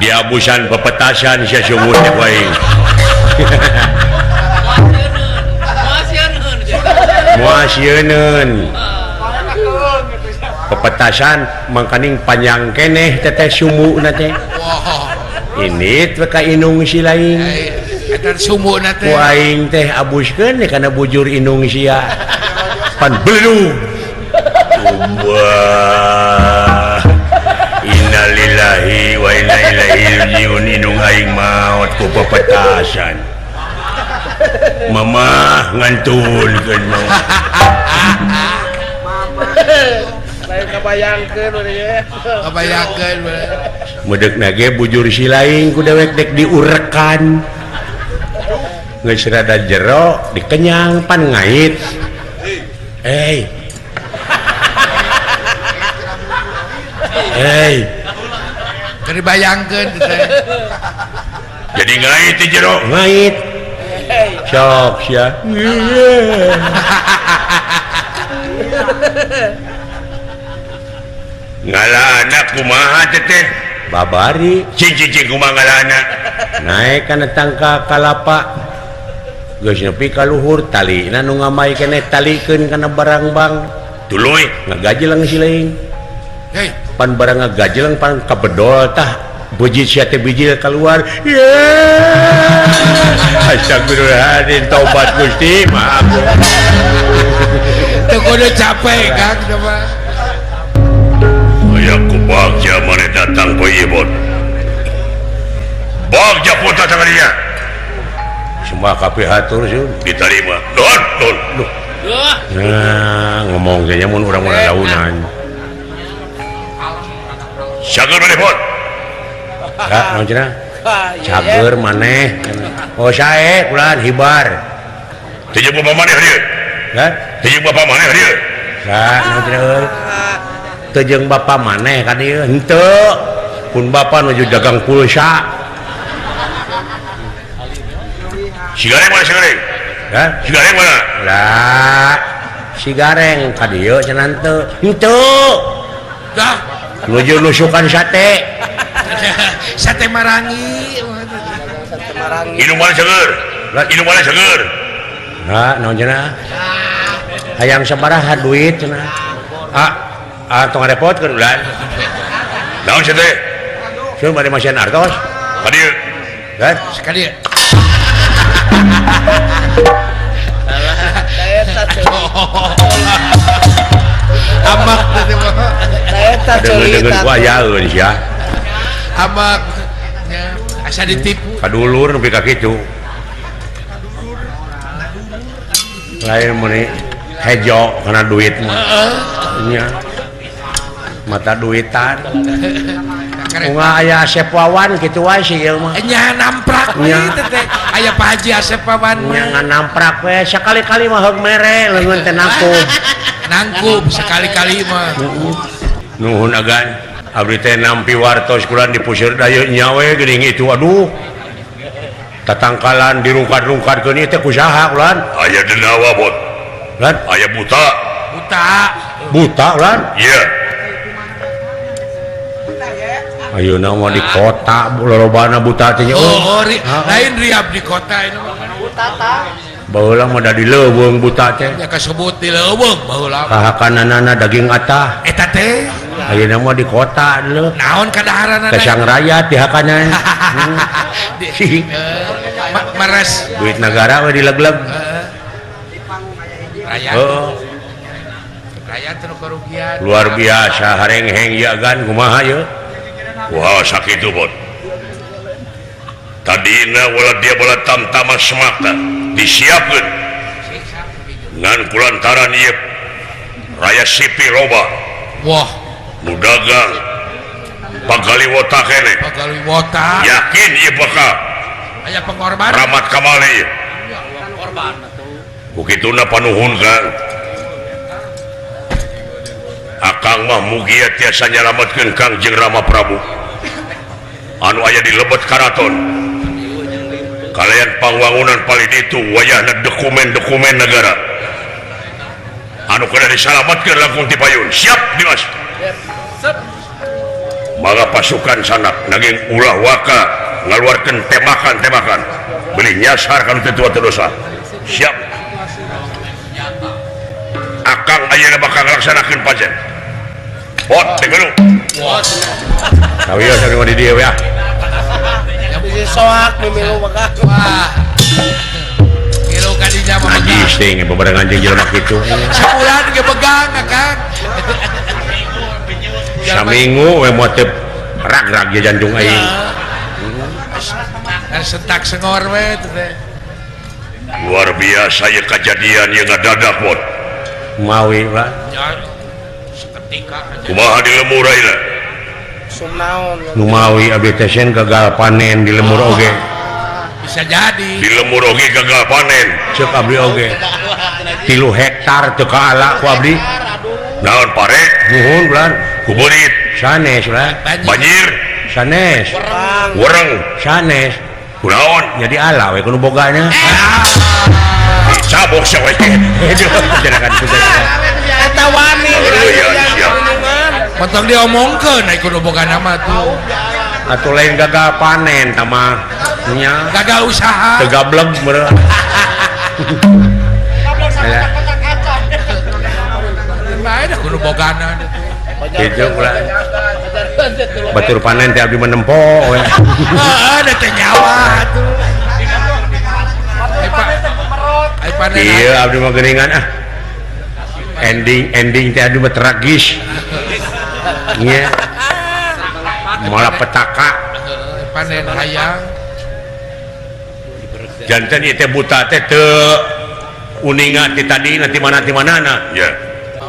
Diabusan pepetasan sia sumur teh aing. Moal sieuneun. Pepetasan mangkaning panjang keneh teteh sumuna teh. Ini teh ka inung si lain. Eta sumuna teh. Ku aing teh abuskeun kana bujur inung sia. Pan belum. Wah. Innalillahi wa inna ilaihi rajiun inung aing maot ku pepetasan. Mamah ngantulkeun mah. Lain kabayangkeun we. Kabayangkeun we. Medeukna ge bujur si lain ku dewek dek diurekan. Geus rada jero dikenyang pan ngait. Hey. Hey. Keur dibayangkeun teh. Jadi ngait di jero. Ngait. Sok sia. Ngala anak kumaha teteh? Babari. Cing cing cing kumaha ngala anak? Naek kana tangka kalapa. Geus nepi ka luhur talina nu ngamai keneh talikeun kana barangbang. Tuluy ngagajeleng si lain. Hei, pan barang ngagajeleng pan kabedol tah beuji sia teh bijil keluar. Yeay. Astagfirullahaladzim, taubat Gusti, maaf. Teu kudu capek Kang teh mah. Aya ku bagja maneh datang poe ieu Bon. Bagja pun datang ka dinya. Semua kabeh hatur sun diterima. Don, don. Duh. Nah, ngomong teh nya mun urang mah daunan. Cager maneh Bon. Ha, naon cenah? Cager maneh. Oh sae kulan hibar. Teu jeung bapak maneh dieu. Hah? Teu jeung bapak maneh dieu. Sa, naon cenah euy? Teu jeung bapak maneh ka dieu. Henteu. Pun bapak nuju dagang pulsa. Si Gareng mana si Gareng? Hah? Si Gareng mana? Lah, si Gareng ka dieu cenah henteu. Henteu. Dah, nuju nusukan sate. Sate marangi. Sate marangi. Inung mana seger? Inung mana seger? Nah, naon cenah? Hayang sabaraha duit cenah? Ah, ah tong ngarepotkeun ulan. Naon sia teh? Sun bade masihan artos. Ka dieu. Hah? Sekali. Eta ceuli. Amak teh mah. Eta ceuli. Deungeun ku ayaeun sia. Amak. Asa ditipu. Kadulur nepi ka kitu. Lain meuni hejo kana duit mah. Nya. Mata duitan. Bunga aya Asep Wawan kitu wae sih ieu mah. Nya namprak we teh teh. Aya Pak Haji Asep Wawan mah. Nya nganamprak we sakali-kali mah heug mere leungeun teh nangkub. Nangkub sekali-kali mah. Nuhun agan. Abdi teh nampi wartos kulan di puseur dayeuk nya we geuning itu aduh. Tatangkalan dirungkad-rungkadkeun ieu teh ku saha ulan? Aya denawa bot. Lan aya buta. Buta. Buta ulan? Iya. Ayeuna mah di kota lolobana buta teh nya. Oh, lain riab di kota ini mah. Buta tah. Baheula mah da di leuweung buta teh. Nya kasebut di leuweung baheula. Kahakananana daging atah. Eta teh. Ayeuna mah di kota leuh. Naon kadaharanana? Kesang rakyat dihakanan. Mares. Duit negara we dilegleg. Rakyat. Heeh. Rakyat nu karugian. Luar biasa harengheng ya gan kumaha ye? Wah sakitu bot. Tadina wala dia bola tamtama semakta disiapkeun. Ngan kulantaran ieu raya sipi loba. Wah, nu dagang pagaliwota keneh. Pagaliwota. Yakin ieu bakal aya pengorbanan. Ramat kamale ieu. Korban atuh. Ku kituna panuhun Kang. Akang mah mugia tiasa nyalametkeun Kang jeung Rama Prabu. Anu aya di lebet karaton. Kalian pangwangunan paling itu wayahna dokumen-dokumen negara. Anu kudu disalametkeun langkung ti payun. Siap Dimas. Mangga pasukan sanak nanging ulah waka ngaluarkeun tembakan-tembakan. Beli nyasar kana teu tua teu dosa. Siap. Akang ayeuna bakal ngalaksanakeun pajen. Bot dengeru. Kawios ari di dieu ya. Bisi soak mimilu maka. Wah. Milu ka dinya mah. Najis teh bebarengan jeung jelema kitu. Sabulan ge begang Akang. Saminggu we moal teu rag-rag ge jantung aing. Sentak sengor we teh. Luar biasa ieu kajadian ieu ngadadak bot. Mawi lah. Seketika. Kumaha di lemur ayeuna? Nu mawi abdi teh sen gagal panen di lemur oge. Bisa jadi. Di lemur oge gagal panen. Ceuk abdi oge. 3 hektar teu kaala ku abdi. Naon pare? Nuhun bulan. Ku beurit. Sanes lah. Banjir. Sanes. Wereng. Sanes. Kunaon? Jadi ala we kudu bogana. Cabok sia we. Janakan ku Eta wani. Potong diomongkeun ai kudu bogana mah tuh. Atuh lain gagal panen tah mah nya. Gagal usaha. Teu gableg meureun. Lain kudu bogana. Kitu ulah. Batur panen teh abdi menempo we. Heeh, da teh nyawa atuh. Iya abdi mah geuningan ah. Ending teh abdi mah tragis. Nya. Malah petaka. Panen hayang. Janten ieu teh buta teh teu uninga ti tadi ti mana ti manana. Ya.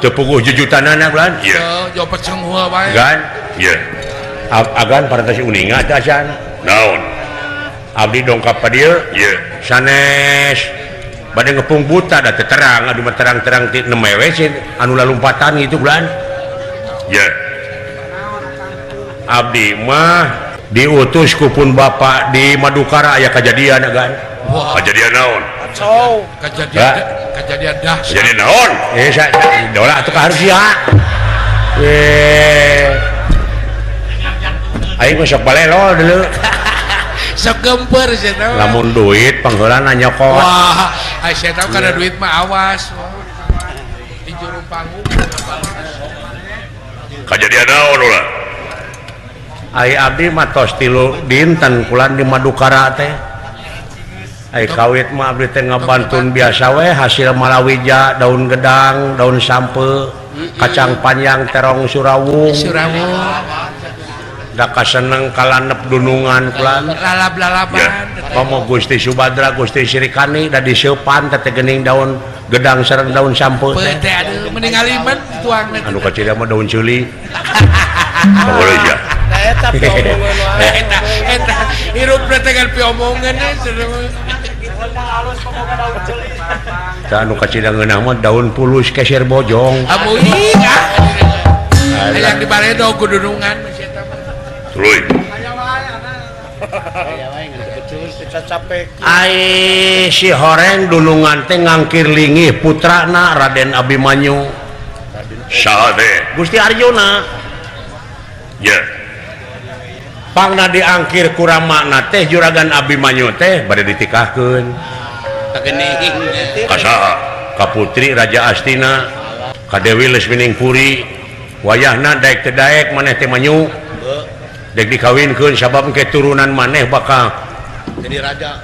Teu puguh jujutanana bulan. Iya. Teu jopet senghua wae. Gan. Iya. Agan parantos uninga teh acan. Naon? Abdi dongkap ka dieu. Iya. Sanes bade ngepung buta da teu terang, aduh mah terang-terang ti nemewe sih anu lalumpatan gitu bulan. Iya. Abdi mah diutus ku pun bapak di Madukara aya kajadian agan. Wah. Kajadian naon? Kacau. Kajadian kajadian dahsyat. Kajadian naon? Dola atuh harus ya. Aing mah sok balelo dulu. Sok gemper sia teh. Lamun duit pangheulana nyokot. Wah, ai sia teh kana duit mah awas. Di juru panggung. Kajadian naon ulah? Ai abdi mah tos 3 dinten kulan di Madukara teh. Ai kawit mah abdi teh ngabantun biasa we hasil malawija, daun gedang, daun sampe, kacang panjang, terong surawung. Surawung. Da kaseneng kalanep dunungan kulan. Lalab-lalaban. Komo Gusti Subadra, Gusti Srikani da diseupan teh geuning daun gedang sareng daun sampeu teh. Teh aduh mending aliman tuang. Anu kacida mah daun ceuli. Boleh ya. Eta piomongan wae. Eta eta hirupna teh kan piomongan we. Tah anu kacida ngeunah mah daun pulus keser bojong. Amuing ah. Hayang dibaredo ku dunungan mah si eta mah. Tuluy. Ai si horeng dunungan teh ngangkir lingih putrana Raden Abimanyu. Saha teh? Gusti Arjuna. Ya. Pangna diangkir ku ramana teh Juragan Abimanyu teh bade ditikahkeun. Ka saha? Ka putri Raja Astina, ka Dewi Lesminingpuri. Wayahna daek teu daek maneh teh manyu. Dek dikawinkeun sabab keturunan maneh bakal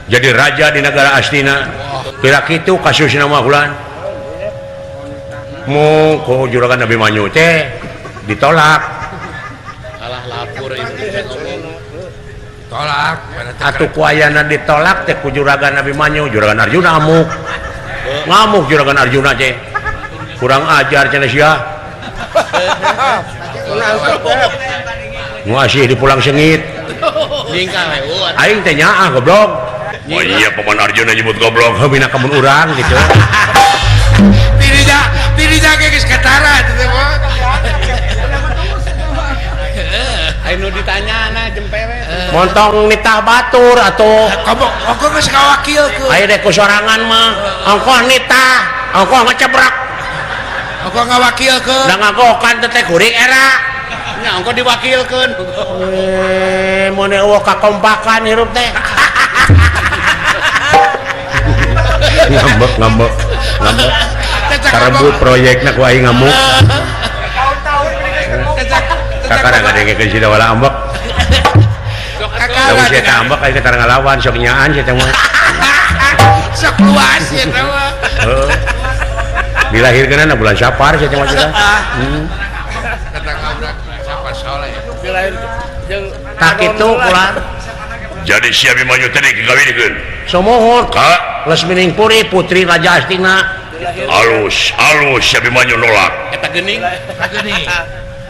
jadi raja di negara Astina. Kira kitu kasusna mah ulan. Mu ku Juragan Abimanyu teh ditolak. Alah lapor ieu tolak. Atuh ku ayana ditolak teh ku Juragan Abimanyu, Juragan Arjuna amuk. Ngamuk Juragan Arjuna teh. Kurang ajar cenah sia. Ngasih di pulang sengit. Aing teh nyaah goblok. Oh iya paman Arjuna nyebut goblok. Heuh bina kamun urang gitu. Dirinya ge geus katara teh mah. Aing nu ditanyana jempewe. Montong nitah batur atuh. Komo ongkoh geus kawakilkeun. Aya deh ku sorangan mah. Ongkoh nitah, ongkoh ngecebrak. Ongkoh ngawakilkeun. Da ngagokan teh kuring era. Nya ongkoh diwakilkeun. Mun eueuh kakompakan hirup teh. Ngambek ngambek ngambek. Karebut proyekna ku aing ngamuk. Kakara ngadengekeun si Dawala ambek. Lamun si eta ambek aing teh ngalawan sok nyaan si eta mah. Sok luas si eta mah. Heeh. Dilahirkeunna bulan Sapar si eta mah. Tak itu pulang. Jadi si Abimanyu teh dikawinkeun. Sumuhun ka Lesminingpuri putri Raja Astina. Alus, alus si Abimanyu nolak. Eta geuning, eta geuning.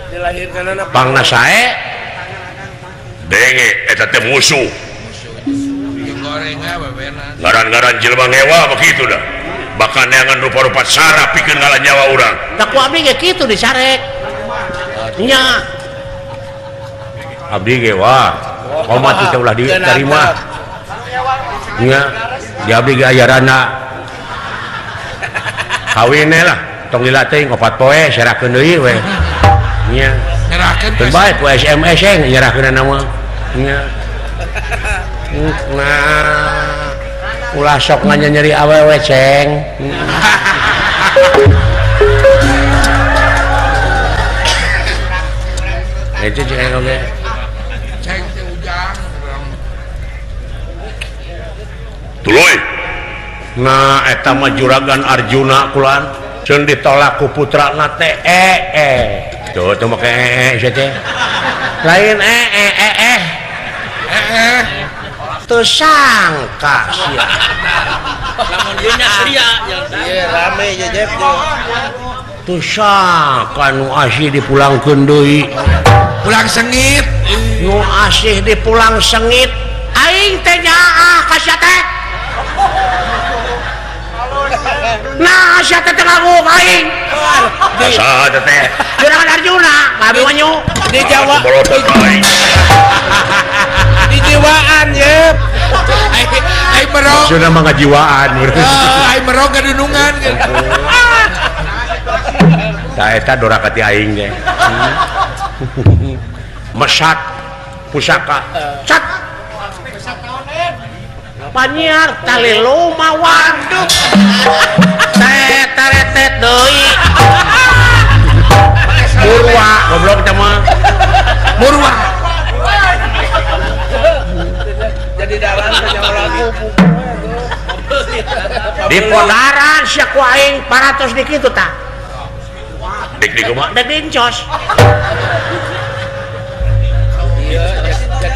Dilahirkeunana pangna sae. Denge eta teh musuh. Gorengna babena. Ngaran-ngaran jelema ngewa begitu dah. Bahkan neangan rupa-rupa cara pikeun ngalah nyawa urang. Da ku abdi ge kitu disarek. Nya. Abdi ge wah, komat teh ulah diterima. Nya, di abdi ge aya rana. Kawin lah, tong lila teuing opat poe serakeun deui we. Nya. Nyerahkeun teu bae ku SMS e nyerahkeunna mah. Nya. Nah, ulah sok nganyeri awewe ceng. Itu ceng oge. Ceng teh ujang. Tuluy. Nah, eta mah Juragan Arjuna kulan. Ceun ditolak ku putrana teh Tuh tuh make sia teh. Lain Teu sangka sia. Lamun dina sia. Ieu rame jejep. Teu sangka nu asih dipulangkeun deui. Pulang sengit. Nu asih dipulang sengit. Aing teh nyaah ka sia teh. Nah, sia teh ngamuk aing. Saha teh? Juragan Arjuna, Abimanyu. Di Jawa. Di jiwaan ye. Ai merong. Maksudna mah ngajiwaan. Ai merong gadunungan. Tah eta doraka ti aing teh. Mesat pusaka. Cat. Panyiar tali loma waduh. Teh taretet deui. Murwa goblok teh mah. Murwa. Jadi dalan teh nyawa lagu. Di podaran sia ku aing 400 di kitu tah. Dik di kumaha? Dek dincos.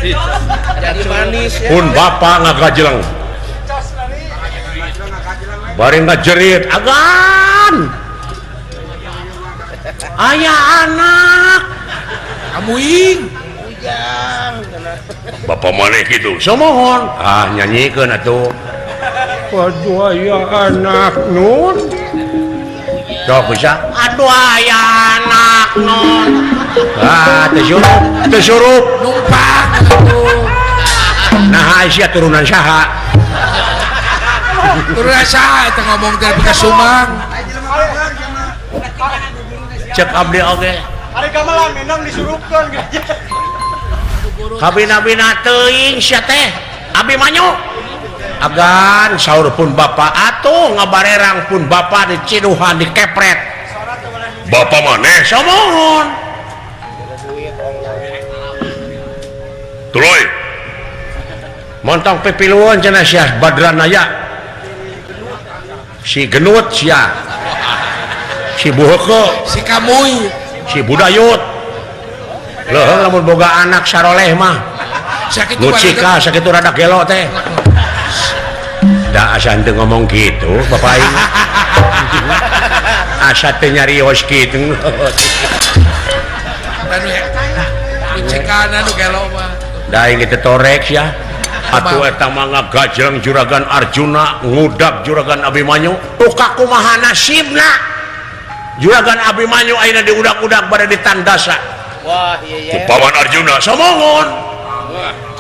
Jadi manis ya. Pun bapak ngagajeleng. Bari ngajerit agan. Aya anak. Amuing. Bapak maneh kitu. Somohon. Ah nyanyikeun atuh. Waduh aya anak nun. Sok bisa. Aduh aya anak nun. Ah teu surup, teu surup numpang atuh. Nah sia turunan saha? Turunan saha eta ngomong teh bekas sumang. Cek abdi oge. Ari gamelan minang disurupkeun gitu. Kabina-bina teuing sia teh. Abimanyu. Agan saur pun bapak atuh ngabarerang pun bapak diciduhan dikepret. Bapak maneh somohon. Tuluy. Montong pipiluan cenah sia Badranaya. Si Genut sia. Si Buheke, si Kamuy, si Budayut. Leuheung lamun boga anak saroleh mah. Sakitu Lucika sakitu rada gelo teh. Da asa henteu ngomong kitu bapak aing. Asa teu nyarios kitu. Lucikana nu gelo mah. Da aing teh torek sia. Atuh eta mah ngagajleng Juragan Arjuna ngudak Juragan Abimanyu. Tuka kumaha nasibna? Juragan Abimanyu ayeuna diudak-udak bade ditandasa. Wah, iya iya. Ku Paman Arjuna somongon.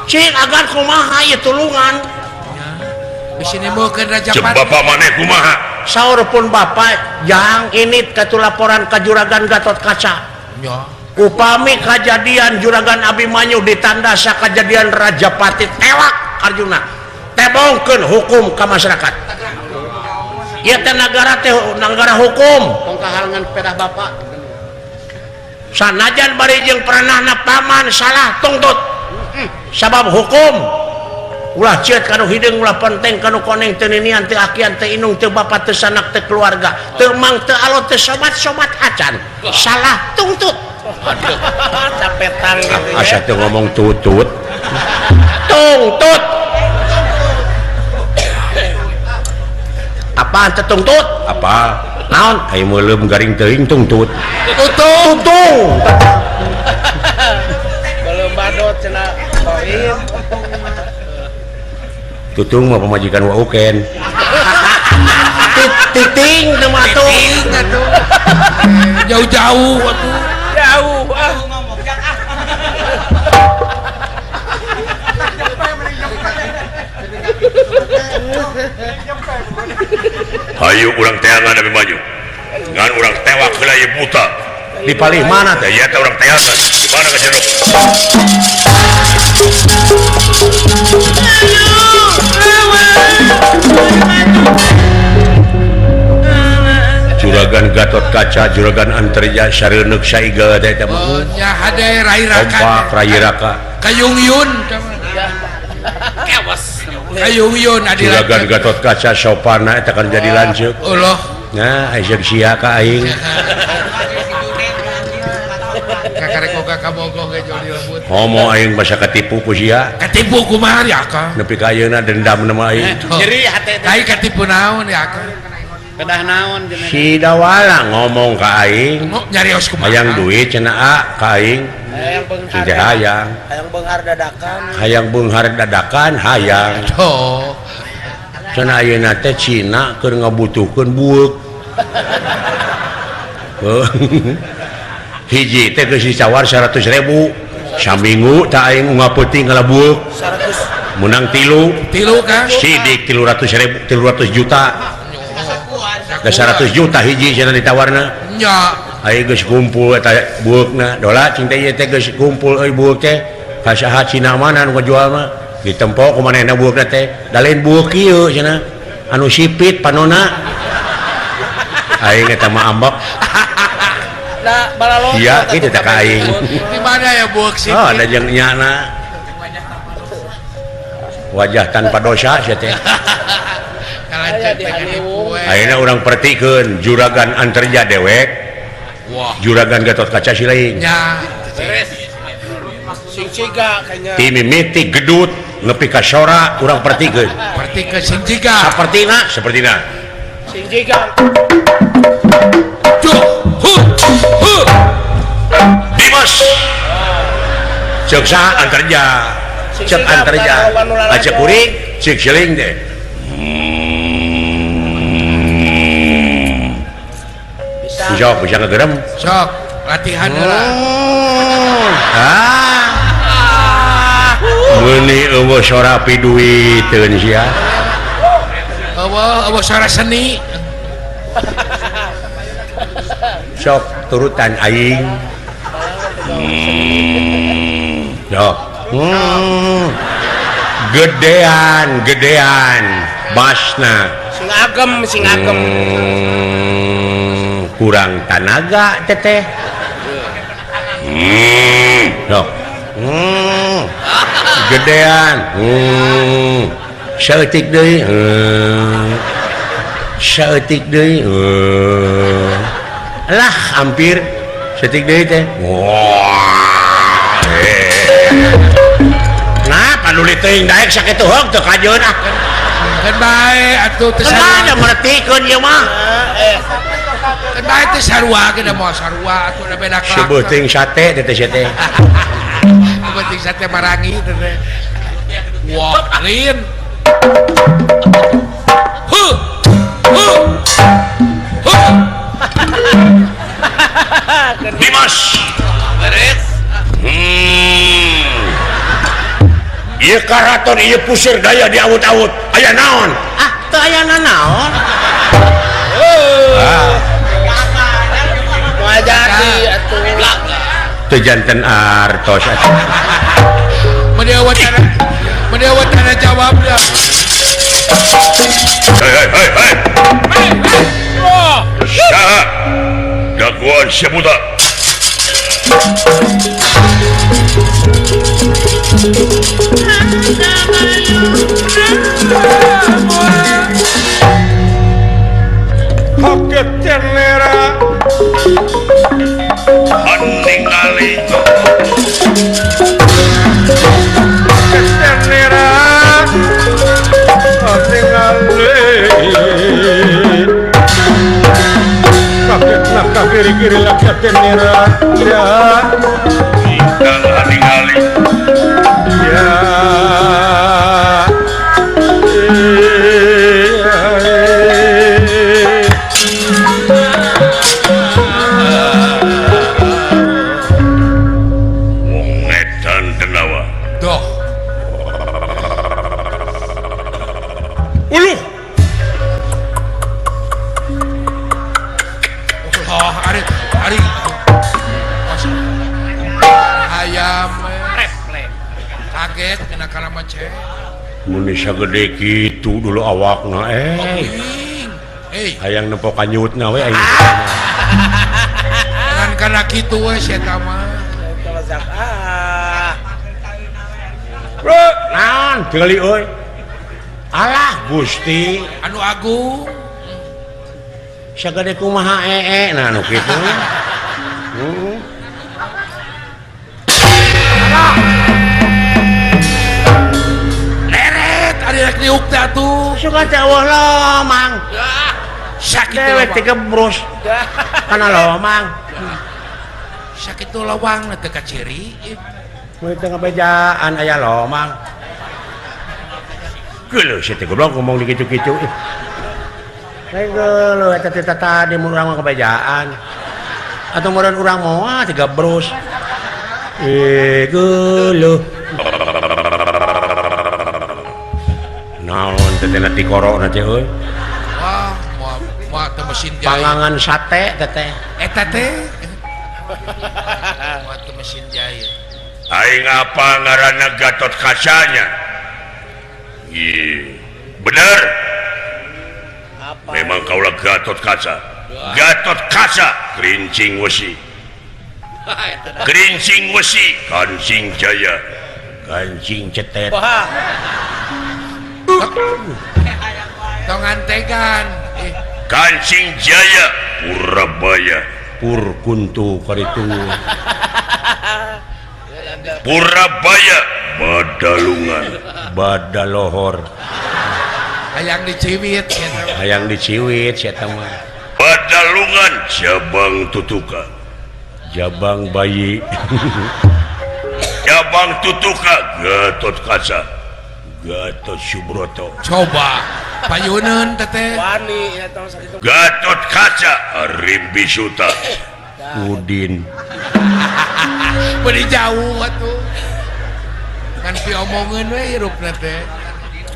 Cing agan kumaha ieu tulungan. Bisi nimbulkeun Raja Cek Pati. bapak maneh kumaha? Saur pun bapak jang ini katu laporan ka Juragan Gatot Kaca. Nya. Upami kajadian Juragan Abimanyu ditandasa kajadian Raja Pati tewak Arjuna. Tebongkeun hukum ka masyarakat. Ieu teh nagara teh nagara hukum. Tong kahalangan pedah bapak. Sanajan bari jeung peranahna paman salah tungtut. Sabab hukum ulah ceut kanu hideung ulah penteng kanu koneng teu ninian teu akian teu inung teu bapa teu sanak teu keluarga teu mang teu alot teu sobat-sobat acan salah tungtut. Aduh, capetang gitu ya. Asa teu ngomong tutut. Tungtut. Apaan teu tungtut? Apa? Naon? Aya meuleum garing teuing tungtut. Tutung. Tutung. Belum badot cenah. Tutung mah pamajikan wa uken. Titing teu mah atuh. Titing atuh. Jauh-jauh atuh. Jauh ah. Hayu urang teangan Abimanyu. Ngan urang tewak heula ieu buta. Di palih mana teh? Ieu teh urang teangan. Di mana ka jeruk? Juragan Gatot Kaca, Juragan Antarja, Sareuneuh Saiga teh eta mah. Nya hade Rai Raka. Kompak Rai Raka. Kayungyun. Kewas. Kayungyun adi Juragan Gatot Kaca sopana eta kan jadi lanceuk. Uloh. Nah, aya sia ka aing. Kakarek boga kabogoh ge jol dilebut. Homo aing basa katipu ku sia. Katipu kumaha ya ka? Nepi ka ayeuna dendam na mah aing. Nyeri hate teh. Aing katipu naon ya ka? Kedah naon cenah. Si Dawala ngomong ka aing. Nyarios kumaha? Hayang duit cenah a ka aing. Hayang beunghar. Hayang. Hayang beunghar dadakan. Hayang beunghar dadakan hayang. Oh. Cenah ayeuna teh Cina keur ngabutuhkeun bueuk. Hiji teh geus ditawar 100.000. Saminggu tah aing unggal peuting ngala bueuk. 100 menang tilu. Tilu Kang. Sidik 300.000 300 juta. Da 100 juta hiji cenah ditawarna. Nya. Aing geus kumpul eta bueukna. Dola cing teh ieu teh geus kumpul euy bueuk teh. Ka saha Cina mana nu ngajual mah? Ditempo ku manehna bueukna teh. Da lain bueuk kieu cenah. Anu sipit panona. Aing eta mah ambek. Da balalo. Sia kitu teh ka aing. Di mana ya bueuk sipit? Oh, da jeung nyana. Wajah tanpa dosa sia teh. Ayeuna urang pertikeun Juragan Antarja dewek. Wah. Juragan Gatot Kaca silaing. Nya. Sing ciga kayaknya. Ti mimiti gedut nepi ka sora urang pertikeun. Pertikeun sing jiga. Sapertina, sapertina. Sing jiga. Duh, hu, hu. Dimas. Ceuk saha antarja. Ceuk antarja. Aja kuring, ceuk seling teh. Bisa. Sok bisa ngegerem. Sok, latihan heula. Ah. Meuni eueuh sora piduiteun sia. Eueuh, eueuh sora seni. Sok turutan aing. Sok. Gedean, gedean basna. Sing agem, sing agem. Kurang tanaga teteh. Sok. Gedean. Saeutik deui. Saeutik deui. Lah hampir saeutik deui teh. Wah. Nah, panuli teuing daek sakitu heug teu kajeun ah. Keun bae atuh teu sarua. Kumaha mertikeun ieu mah? Keun bae teu sarua ge da moal sarua atuh da beda karakter. Sebeuting sate teh teh teh. Sebeuting sate marangi teh teh. Wah, lin. Hu. Hu. Hu. Dimas. Beres. Ieu karaton ieu pusir daya diawut-awut. Aya naon? Ah, teu aya nanaon. Ah. Moal jadi atuh. Teu janten artos atuh. Meni eueuh tara. Meni eueuh tara jawabna. Hei hei hei hei. Saha? Daguan sia buta. Kaget tenera ningali tenera ningali kaget nak kiri-kiri laki tenera ya ningali ya. Wong edan denawa Doh. Uluh. Oh, ari ari ayam kaget kena kalama cek. Mun sagede kitu dulu awakna hayang nempo kanyutna we aing. Ngan kana kitu we sia eta mah. Ah. Naon tingali euy. Alah Gusti anu agung. Sagede kumaha ee nah anu kitu. Leret ari rek niuk teh atuh. Suka teh eueuh lomang. Sakitu dewek teh gebrus. Kana lomang. Sakitu lawang teh kaciri. Mun teu ngabejaan aya lomang. Geuleuh sia teh goblok ngomong di kitu-kitu. Geuleuh eta teh tadi mun urang mah kabejaan. Atau meureun urang moal teh gebrus. Geuleuh. Naon teh teh tikorona teh euy. Wah, moal moal teh mesin jahit. Pangangan sate teh teh. Eta teh. Moal teh mesin jahit. Aing apa ngaranna Gatot Kacanya? Iya, bener. Apa? Memang kaulah Gatot Kaca. Gatot Kaca, kerincing wesi. Kerincing wesi, kancing jaya, kancing cetet. Wah. Tong antegan. Kancing jaya, Purabaya, Pur kuntu karitu. Purabaya Badalungan Badalohor hayang diciwit hayang diciwit si eta mah Badalungan Jabang Tutuka Jabang bayi Jabang Tutuka Gatot Kaca Gatot Subroto coba payuneun teteh wani eta sakitu Gatot Kaca Rimbi Suta Udin beuh jauh atuh kan piomongeun we hirupna teh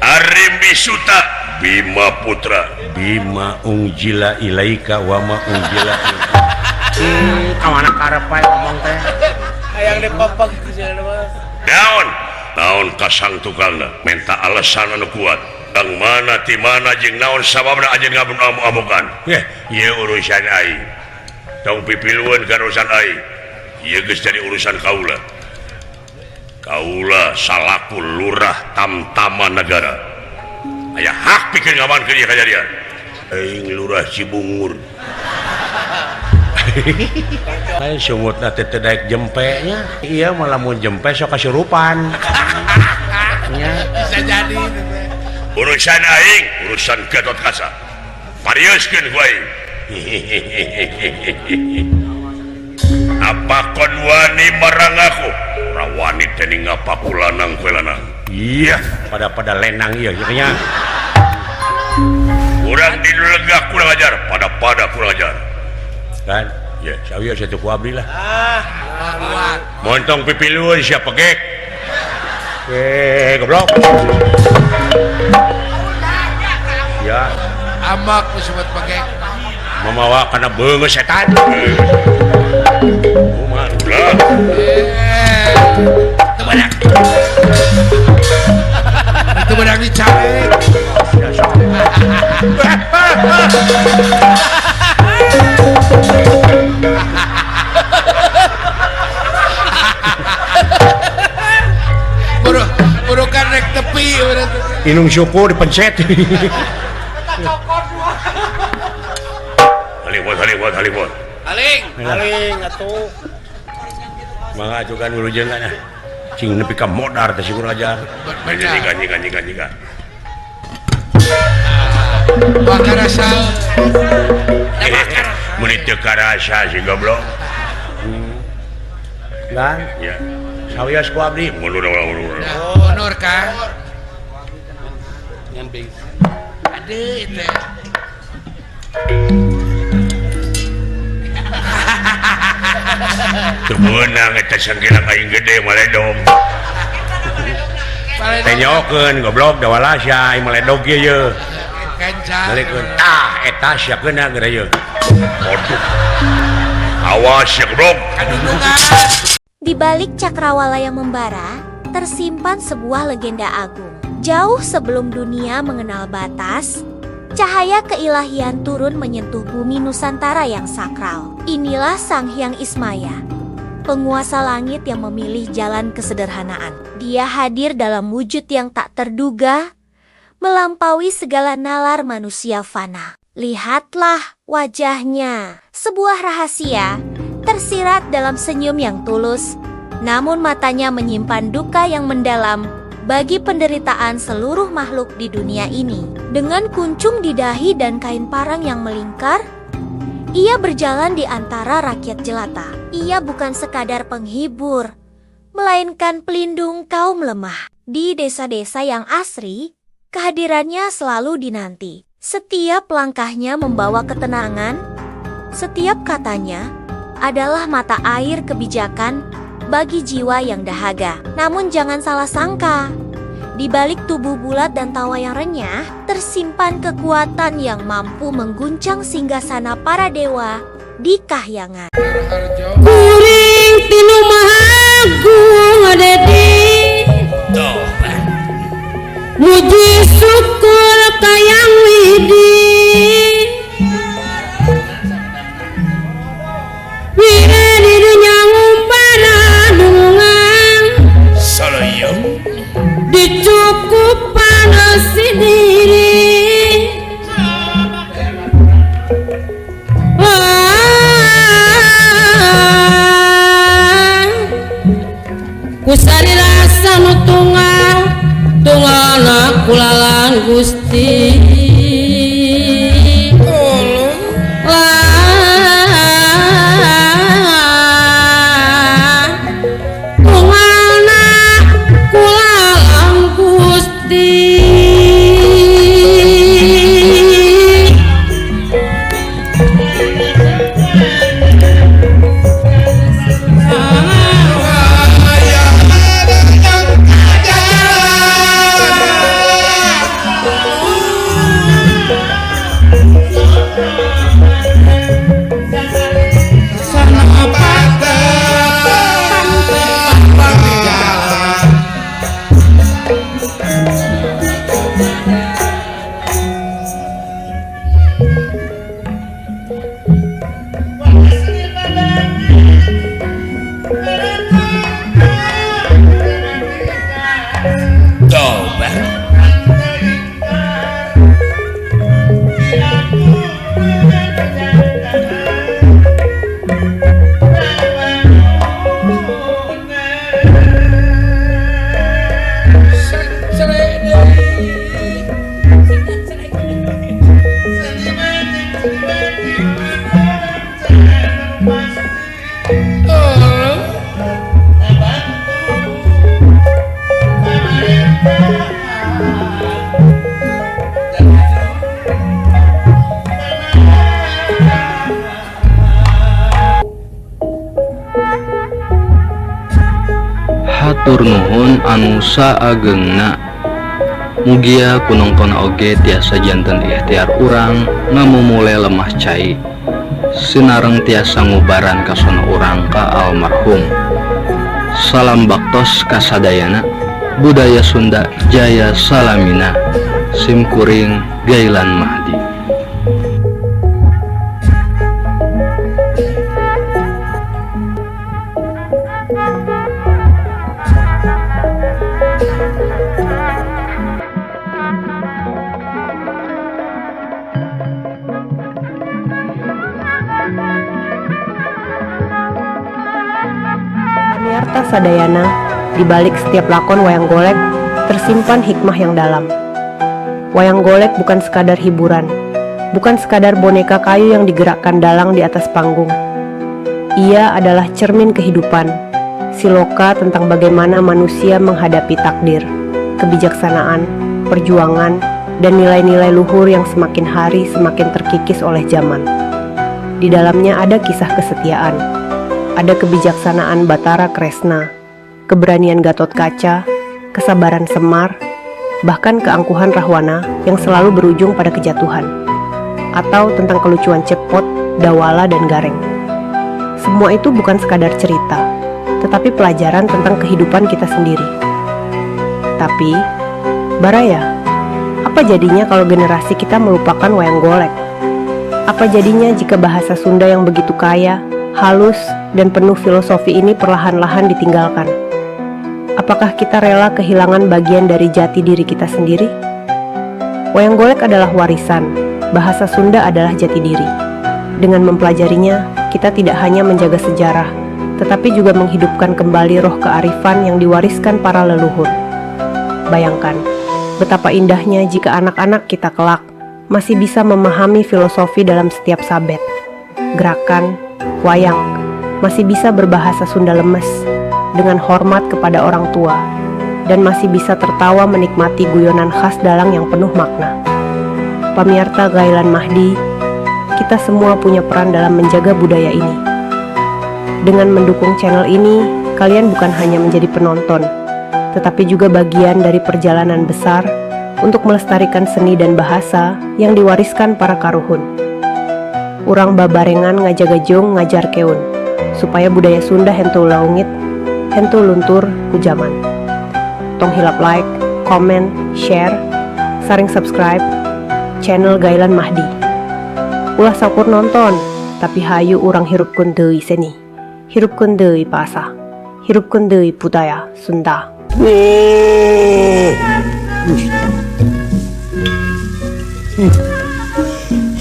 Arimbi Suta Bima Putra Bima ungjila ilaika wa ma ungjila ka mana karep wae ngomong teh hayang dipepeg cenah mah naon naon kasang tukangna menta alasan anu kuat tang mana ti mana jeung naon sababna anjeun ngamuk-amukan ieu urusan aing tong pipilueun ka urusan aing ieu geus jadi urusan kaula kaula salaku lurah tamtama negara aya hak pikeun ngamankeun ieu kajadian aing lurah Cibungur lain sungutna teh teu daek jempe nya ieu mah lamun jempe sok kasurupan nya bisa jadi urusan aing urusan Gatot Kaca parioskeun ku aing apa kon wani marang aku rawani teh ngapaku lanang kowe lanang iya pada lenang ieu nya urang dilegah kurang ajar pada kurang ajar kan ya sawieu satu ku abdi lah ah montong pipilueun sia pegek goblok ya amak disebut pegek mamawa kana beungeut setan kumaha ulah itu benang dicabik burukan rek tepi inung syukur dipencet haliwot aling aling atuh mangga acukan wilujeng kana cing nepi ka modar teh si kurang ajar nyika bakarasa mun teu karasa si goblok kan ya sawios ku abdi mundur mundur Kang ngan bing aduh teh teu meunang eta sangkirang aing gede maledog tenyokeun goblok da walasya aing maledog ieu ye kenca balikeun tah eta sia keuna geura ieu waduh awas ya goblok kadudungan. Di balik cakrawala yang membara, tersimpan sebuah legenda agung. Jauh sebelum dunia mengenal batas, cahaya keilahian turun menyentuh bumi Nusantara yang sakral. Inilah Sang Hyang Ismaya, penguasa langit yang memilih jalan kesederhanaan. Dia hadir dalam wujud yang tak terduga, melampaui segala nalar manusia fana. Lihatlah wajahnya, sebuah rahasia tersirat dalam senyum yang tulus, namun matanya menyimpan duka yang mendalam bagi penderitaan seluruh makhluk di dunia ini. Dengan kuncung di dahi dan kain parang yang melingkar, ia berjalan di antara rakyat jelata. Ia bukan sekadar penghibur, melainkan pelindung kaum lemah. Di desa-desa yang asri, kehadirannya selalu dinanti. Setiap langkahnya membawa ketenangan, setiap katanya adalah mata air kebijakan bagi jiwa yang dahaga. Namun jangan salah sangka, di balik tubuh bulat dan tawa yang renyah, tersimpan kekuatan yang mampu mengguncang singgasana para dewa di kahyangan. Kuring tinu mahagung dedi muji syukur kayang widi wira dirinya ngumbara dungan dicukupan sendiri. Hatur nuhun anu saagengna. Mugia ku nongton oge tiasa janten ikhtiar urang ngamumule lemah cai sinareng tiasa ngubaran kasona urang ka almarhum. Salam baktos kasadayana, budaya Sunda jaya salamina. Sim kuring Gailan Mahdi. Pamiarta sadayana, di balik setiap lakon wayang golek tersimpan hikmah yang dalam. Wayang golek bukan sekadar hiburan, bukan sekadar boneka kayu yang digerakkan dalang di atas panggung. Ia adalah cermin kehidupan, siloka tentang bagaimana manusia menghadapi takdir, kebijaksanaan, perjuangan, dan nilai-nilai luhur yang semakin hari semakin terkikis oleh zaman. Di dalamnya ada kisah kesetiaan, ada kebijaksanaan Batara Kresna, keberanian Gatot Kaca, kesabaran Semar, bahkan keangkuhan Rahwana yang selalu berujung pada kejatuhan, atau tentang kelucuan Cepot, Dawala, dan Gareng. Semua itu bukan sekadar cerita, tetapi pelajaran tentang kehidupan kita sendiri. Tapi, Baraya, apa jadinya kalau generasi kita melupakan wayang golek? Apa jadinya jika bahasa Sunda yang begitu kaya, halus, dan penuh filosofi ini perlahan-lahan ditinggalkan? Apakah kita rela kehilangan bagian dari jati diri kita sendiri? Wayang golek adalah warisan, bahasa Sunda adalah jati diri. Dengan mempelajarinya, kita tidak hanya menjaga sejarah, tetapi juga menghidupkan kembali roh kearifan yang diwariskan para leluhur. Bayangkan, betapa indahnya jika anak-anak kita kelak masih bisa memahami filosofi dalam setiap sabet, gerakan, wayang, masih bisa berbahasa Sunda lemes dengan hormat kepada orang tua, dan masih bisa tertawa menikmati guyonan khas dalang yang penuh makna. Pamiarta Gailan Mahdi, kita semua punya peran dalam menjaga budaya ini. Dengan mendukung channel ini, kalian bukan hanya menjadi penonton, tetapi juga bagian dari perjalanan besar untuk melestarikan seni dan bahasa yang diwariskan para karuhun. Urang babarengan ngajaga jeung ngajarkeun, supaya budaya Sunda henteu laungit, henteu luntur ku jaman. Tong hilap like, comment, share, sareng subscribe channel Gailan Mahdi. Ulah saukur nonton, tapi hayu urang hirupkeun deui seni, hirupkeun deui bahasa, hirupkeun deui budaya Sunda.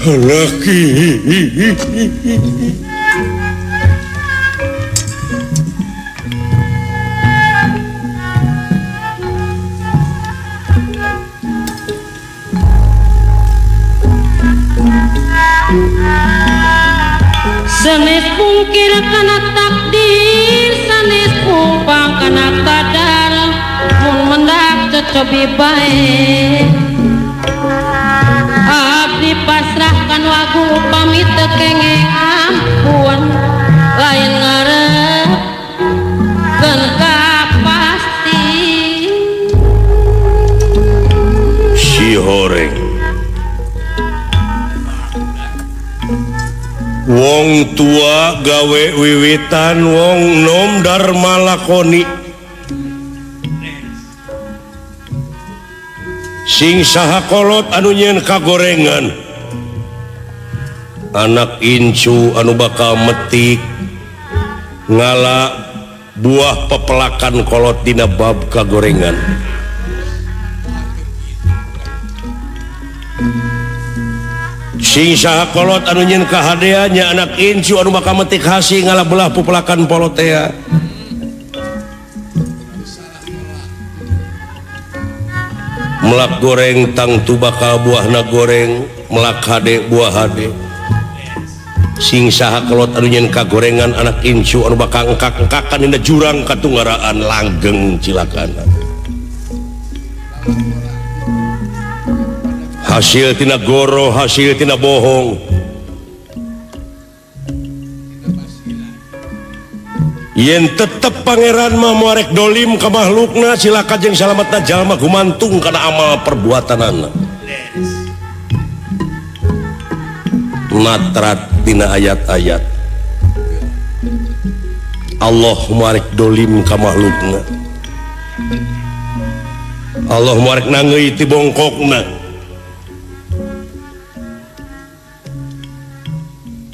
Laki. Sanes pungkir kana takdir, sanes pumpang kana kadar, mun mendak cocobi bae. Abdi pasrahkan wagu upami teu kenging ampun, lain ngarepkeun kapasti. Si horeng Wong tua gawe wiwitan wong nom dharma lakoni sing saha kolot anu nyeun kagorengan anak incu anu bakal metik ngala buah pepelakan kolot dina bab kagorengan. Sing saha kolot anu nyeun kahadeannya anak incu anu bakal metik hasi ngala belah pepelakan polotea. Melak goreng tangtu bakal buahna goreng, melak hade buah hade. Sing saha kolot anu nyeun kagorengan anak incu anu bakal engkak-engkakan dina jurang katunggaraan langgeng cilakana. Hasil tina goro, hasil tina bohong. Yen tetep pangeran mah moarek dolim ka makhlukna cilaka jeung salametna jalma gumantung kana amal perbuatanana. Natrat dina ayat-ayat Allah moarek dolim ka makhlukna. Allah moarek nangeui ti bongkokna.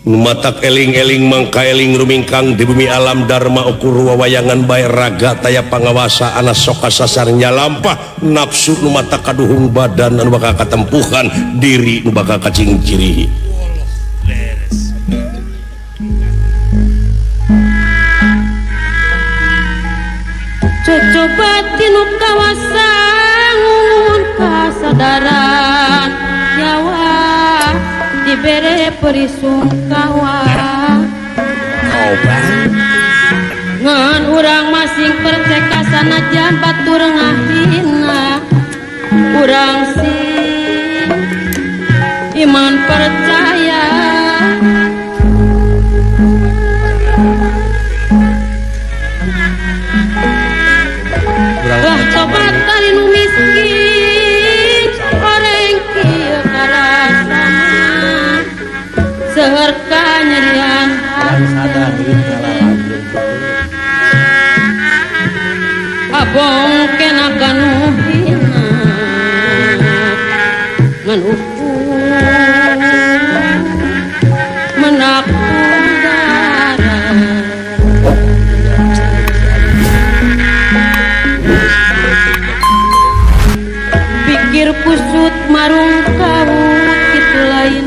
Numatak eling-eling mangka eling rumingkang di bumi alam dharma ukur wawayangan bae raga taya pangawasa ana soka sasarnya lampah nafsu numatak kaduhung badan anu bakal katempuhan diri nu bakal kacingcirihi. Cocoba tinu kawasa ngungun kasadaran nyawa dibere perisungkawa ngan urang masing perceka sanajan batur ngahina urang sing iman percaya. Lah tobat tali nu miskin oreng kieu karasana seueur kanyerian hate abong kena kanu hina ngan ukur menak udara pikir kusut marung kawut kitu lain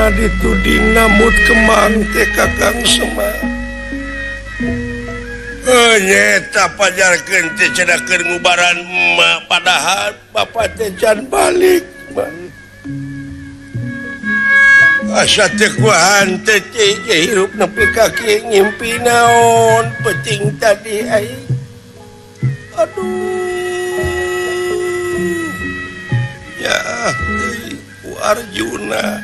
dituding namut kemang teh Kakang Semar. Nyeta pajarkeun teh cenah keur ngubaran emak padahal bapak teh can balik. Asa teh kuahan teh hirup nepi ka kieu ngimpi naon peuting tadi aing. Aduh. Ya ku Arjuna.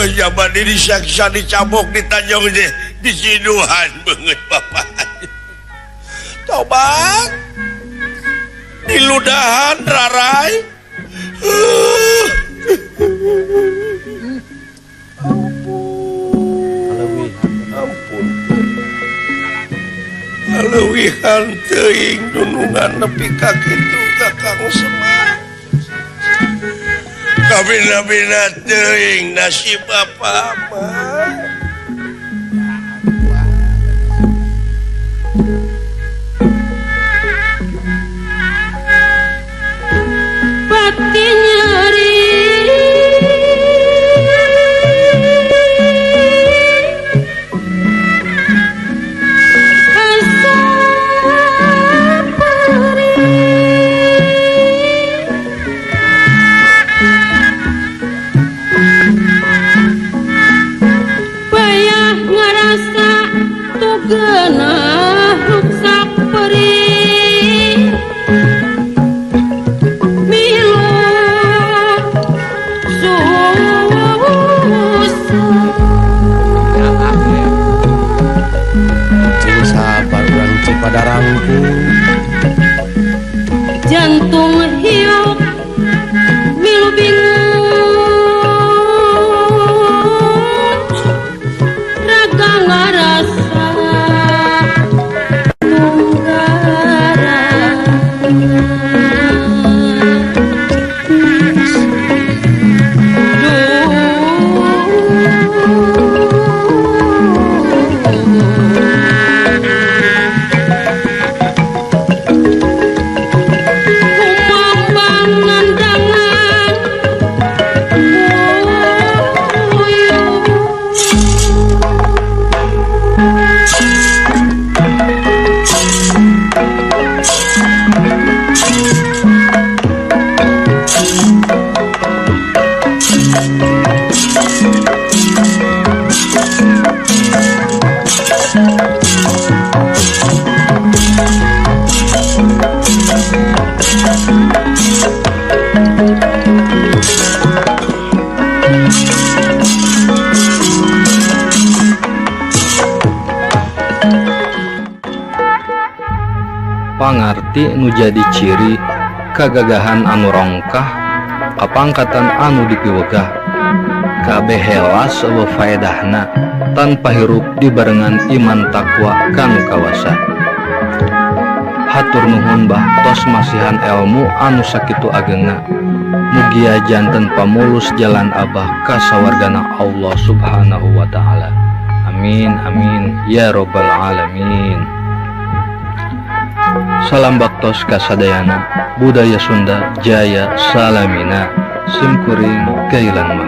Jaman diri saksa dicabok ditanjong deh disiduhan banget bapak. Tobat diludahan rarai. Ampun, ampun. Kaleuwihan teuing dunungan nepi ka kitu Kakang Semar. Kabina-bina teuing nasib apa mah. Pati nyeri asa perih Genah ruksak perih milu susah. Cing sabar urang Cipadarangkung. Jantung hiup milu bingung raga ngarasa tunggaran. Kumambang nandangan uyuh. Pangarti nu jadi ciri kagagahan anu rongkah kapangkatan anu dipiwegah kabeh helas eueuh faedahna tanpa hirup dibarengan iman takwa kanu kawasa. Hatur nuhun bah tos masihan elmu anu sakitu agengna. Mugia janten pamulus jalan abah ka sawargana Allah Subhanahu wa taala. Amin amin ya robbal alamin. Salam baktos kasadayana, budaya Sunda jaya salamina, simkuring kailanman.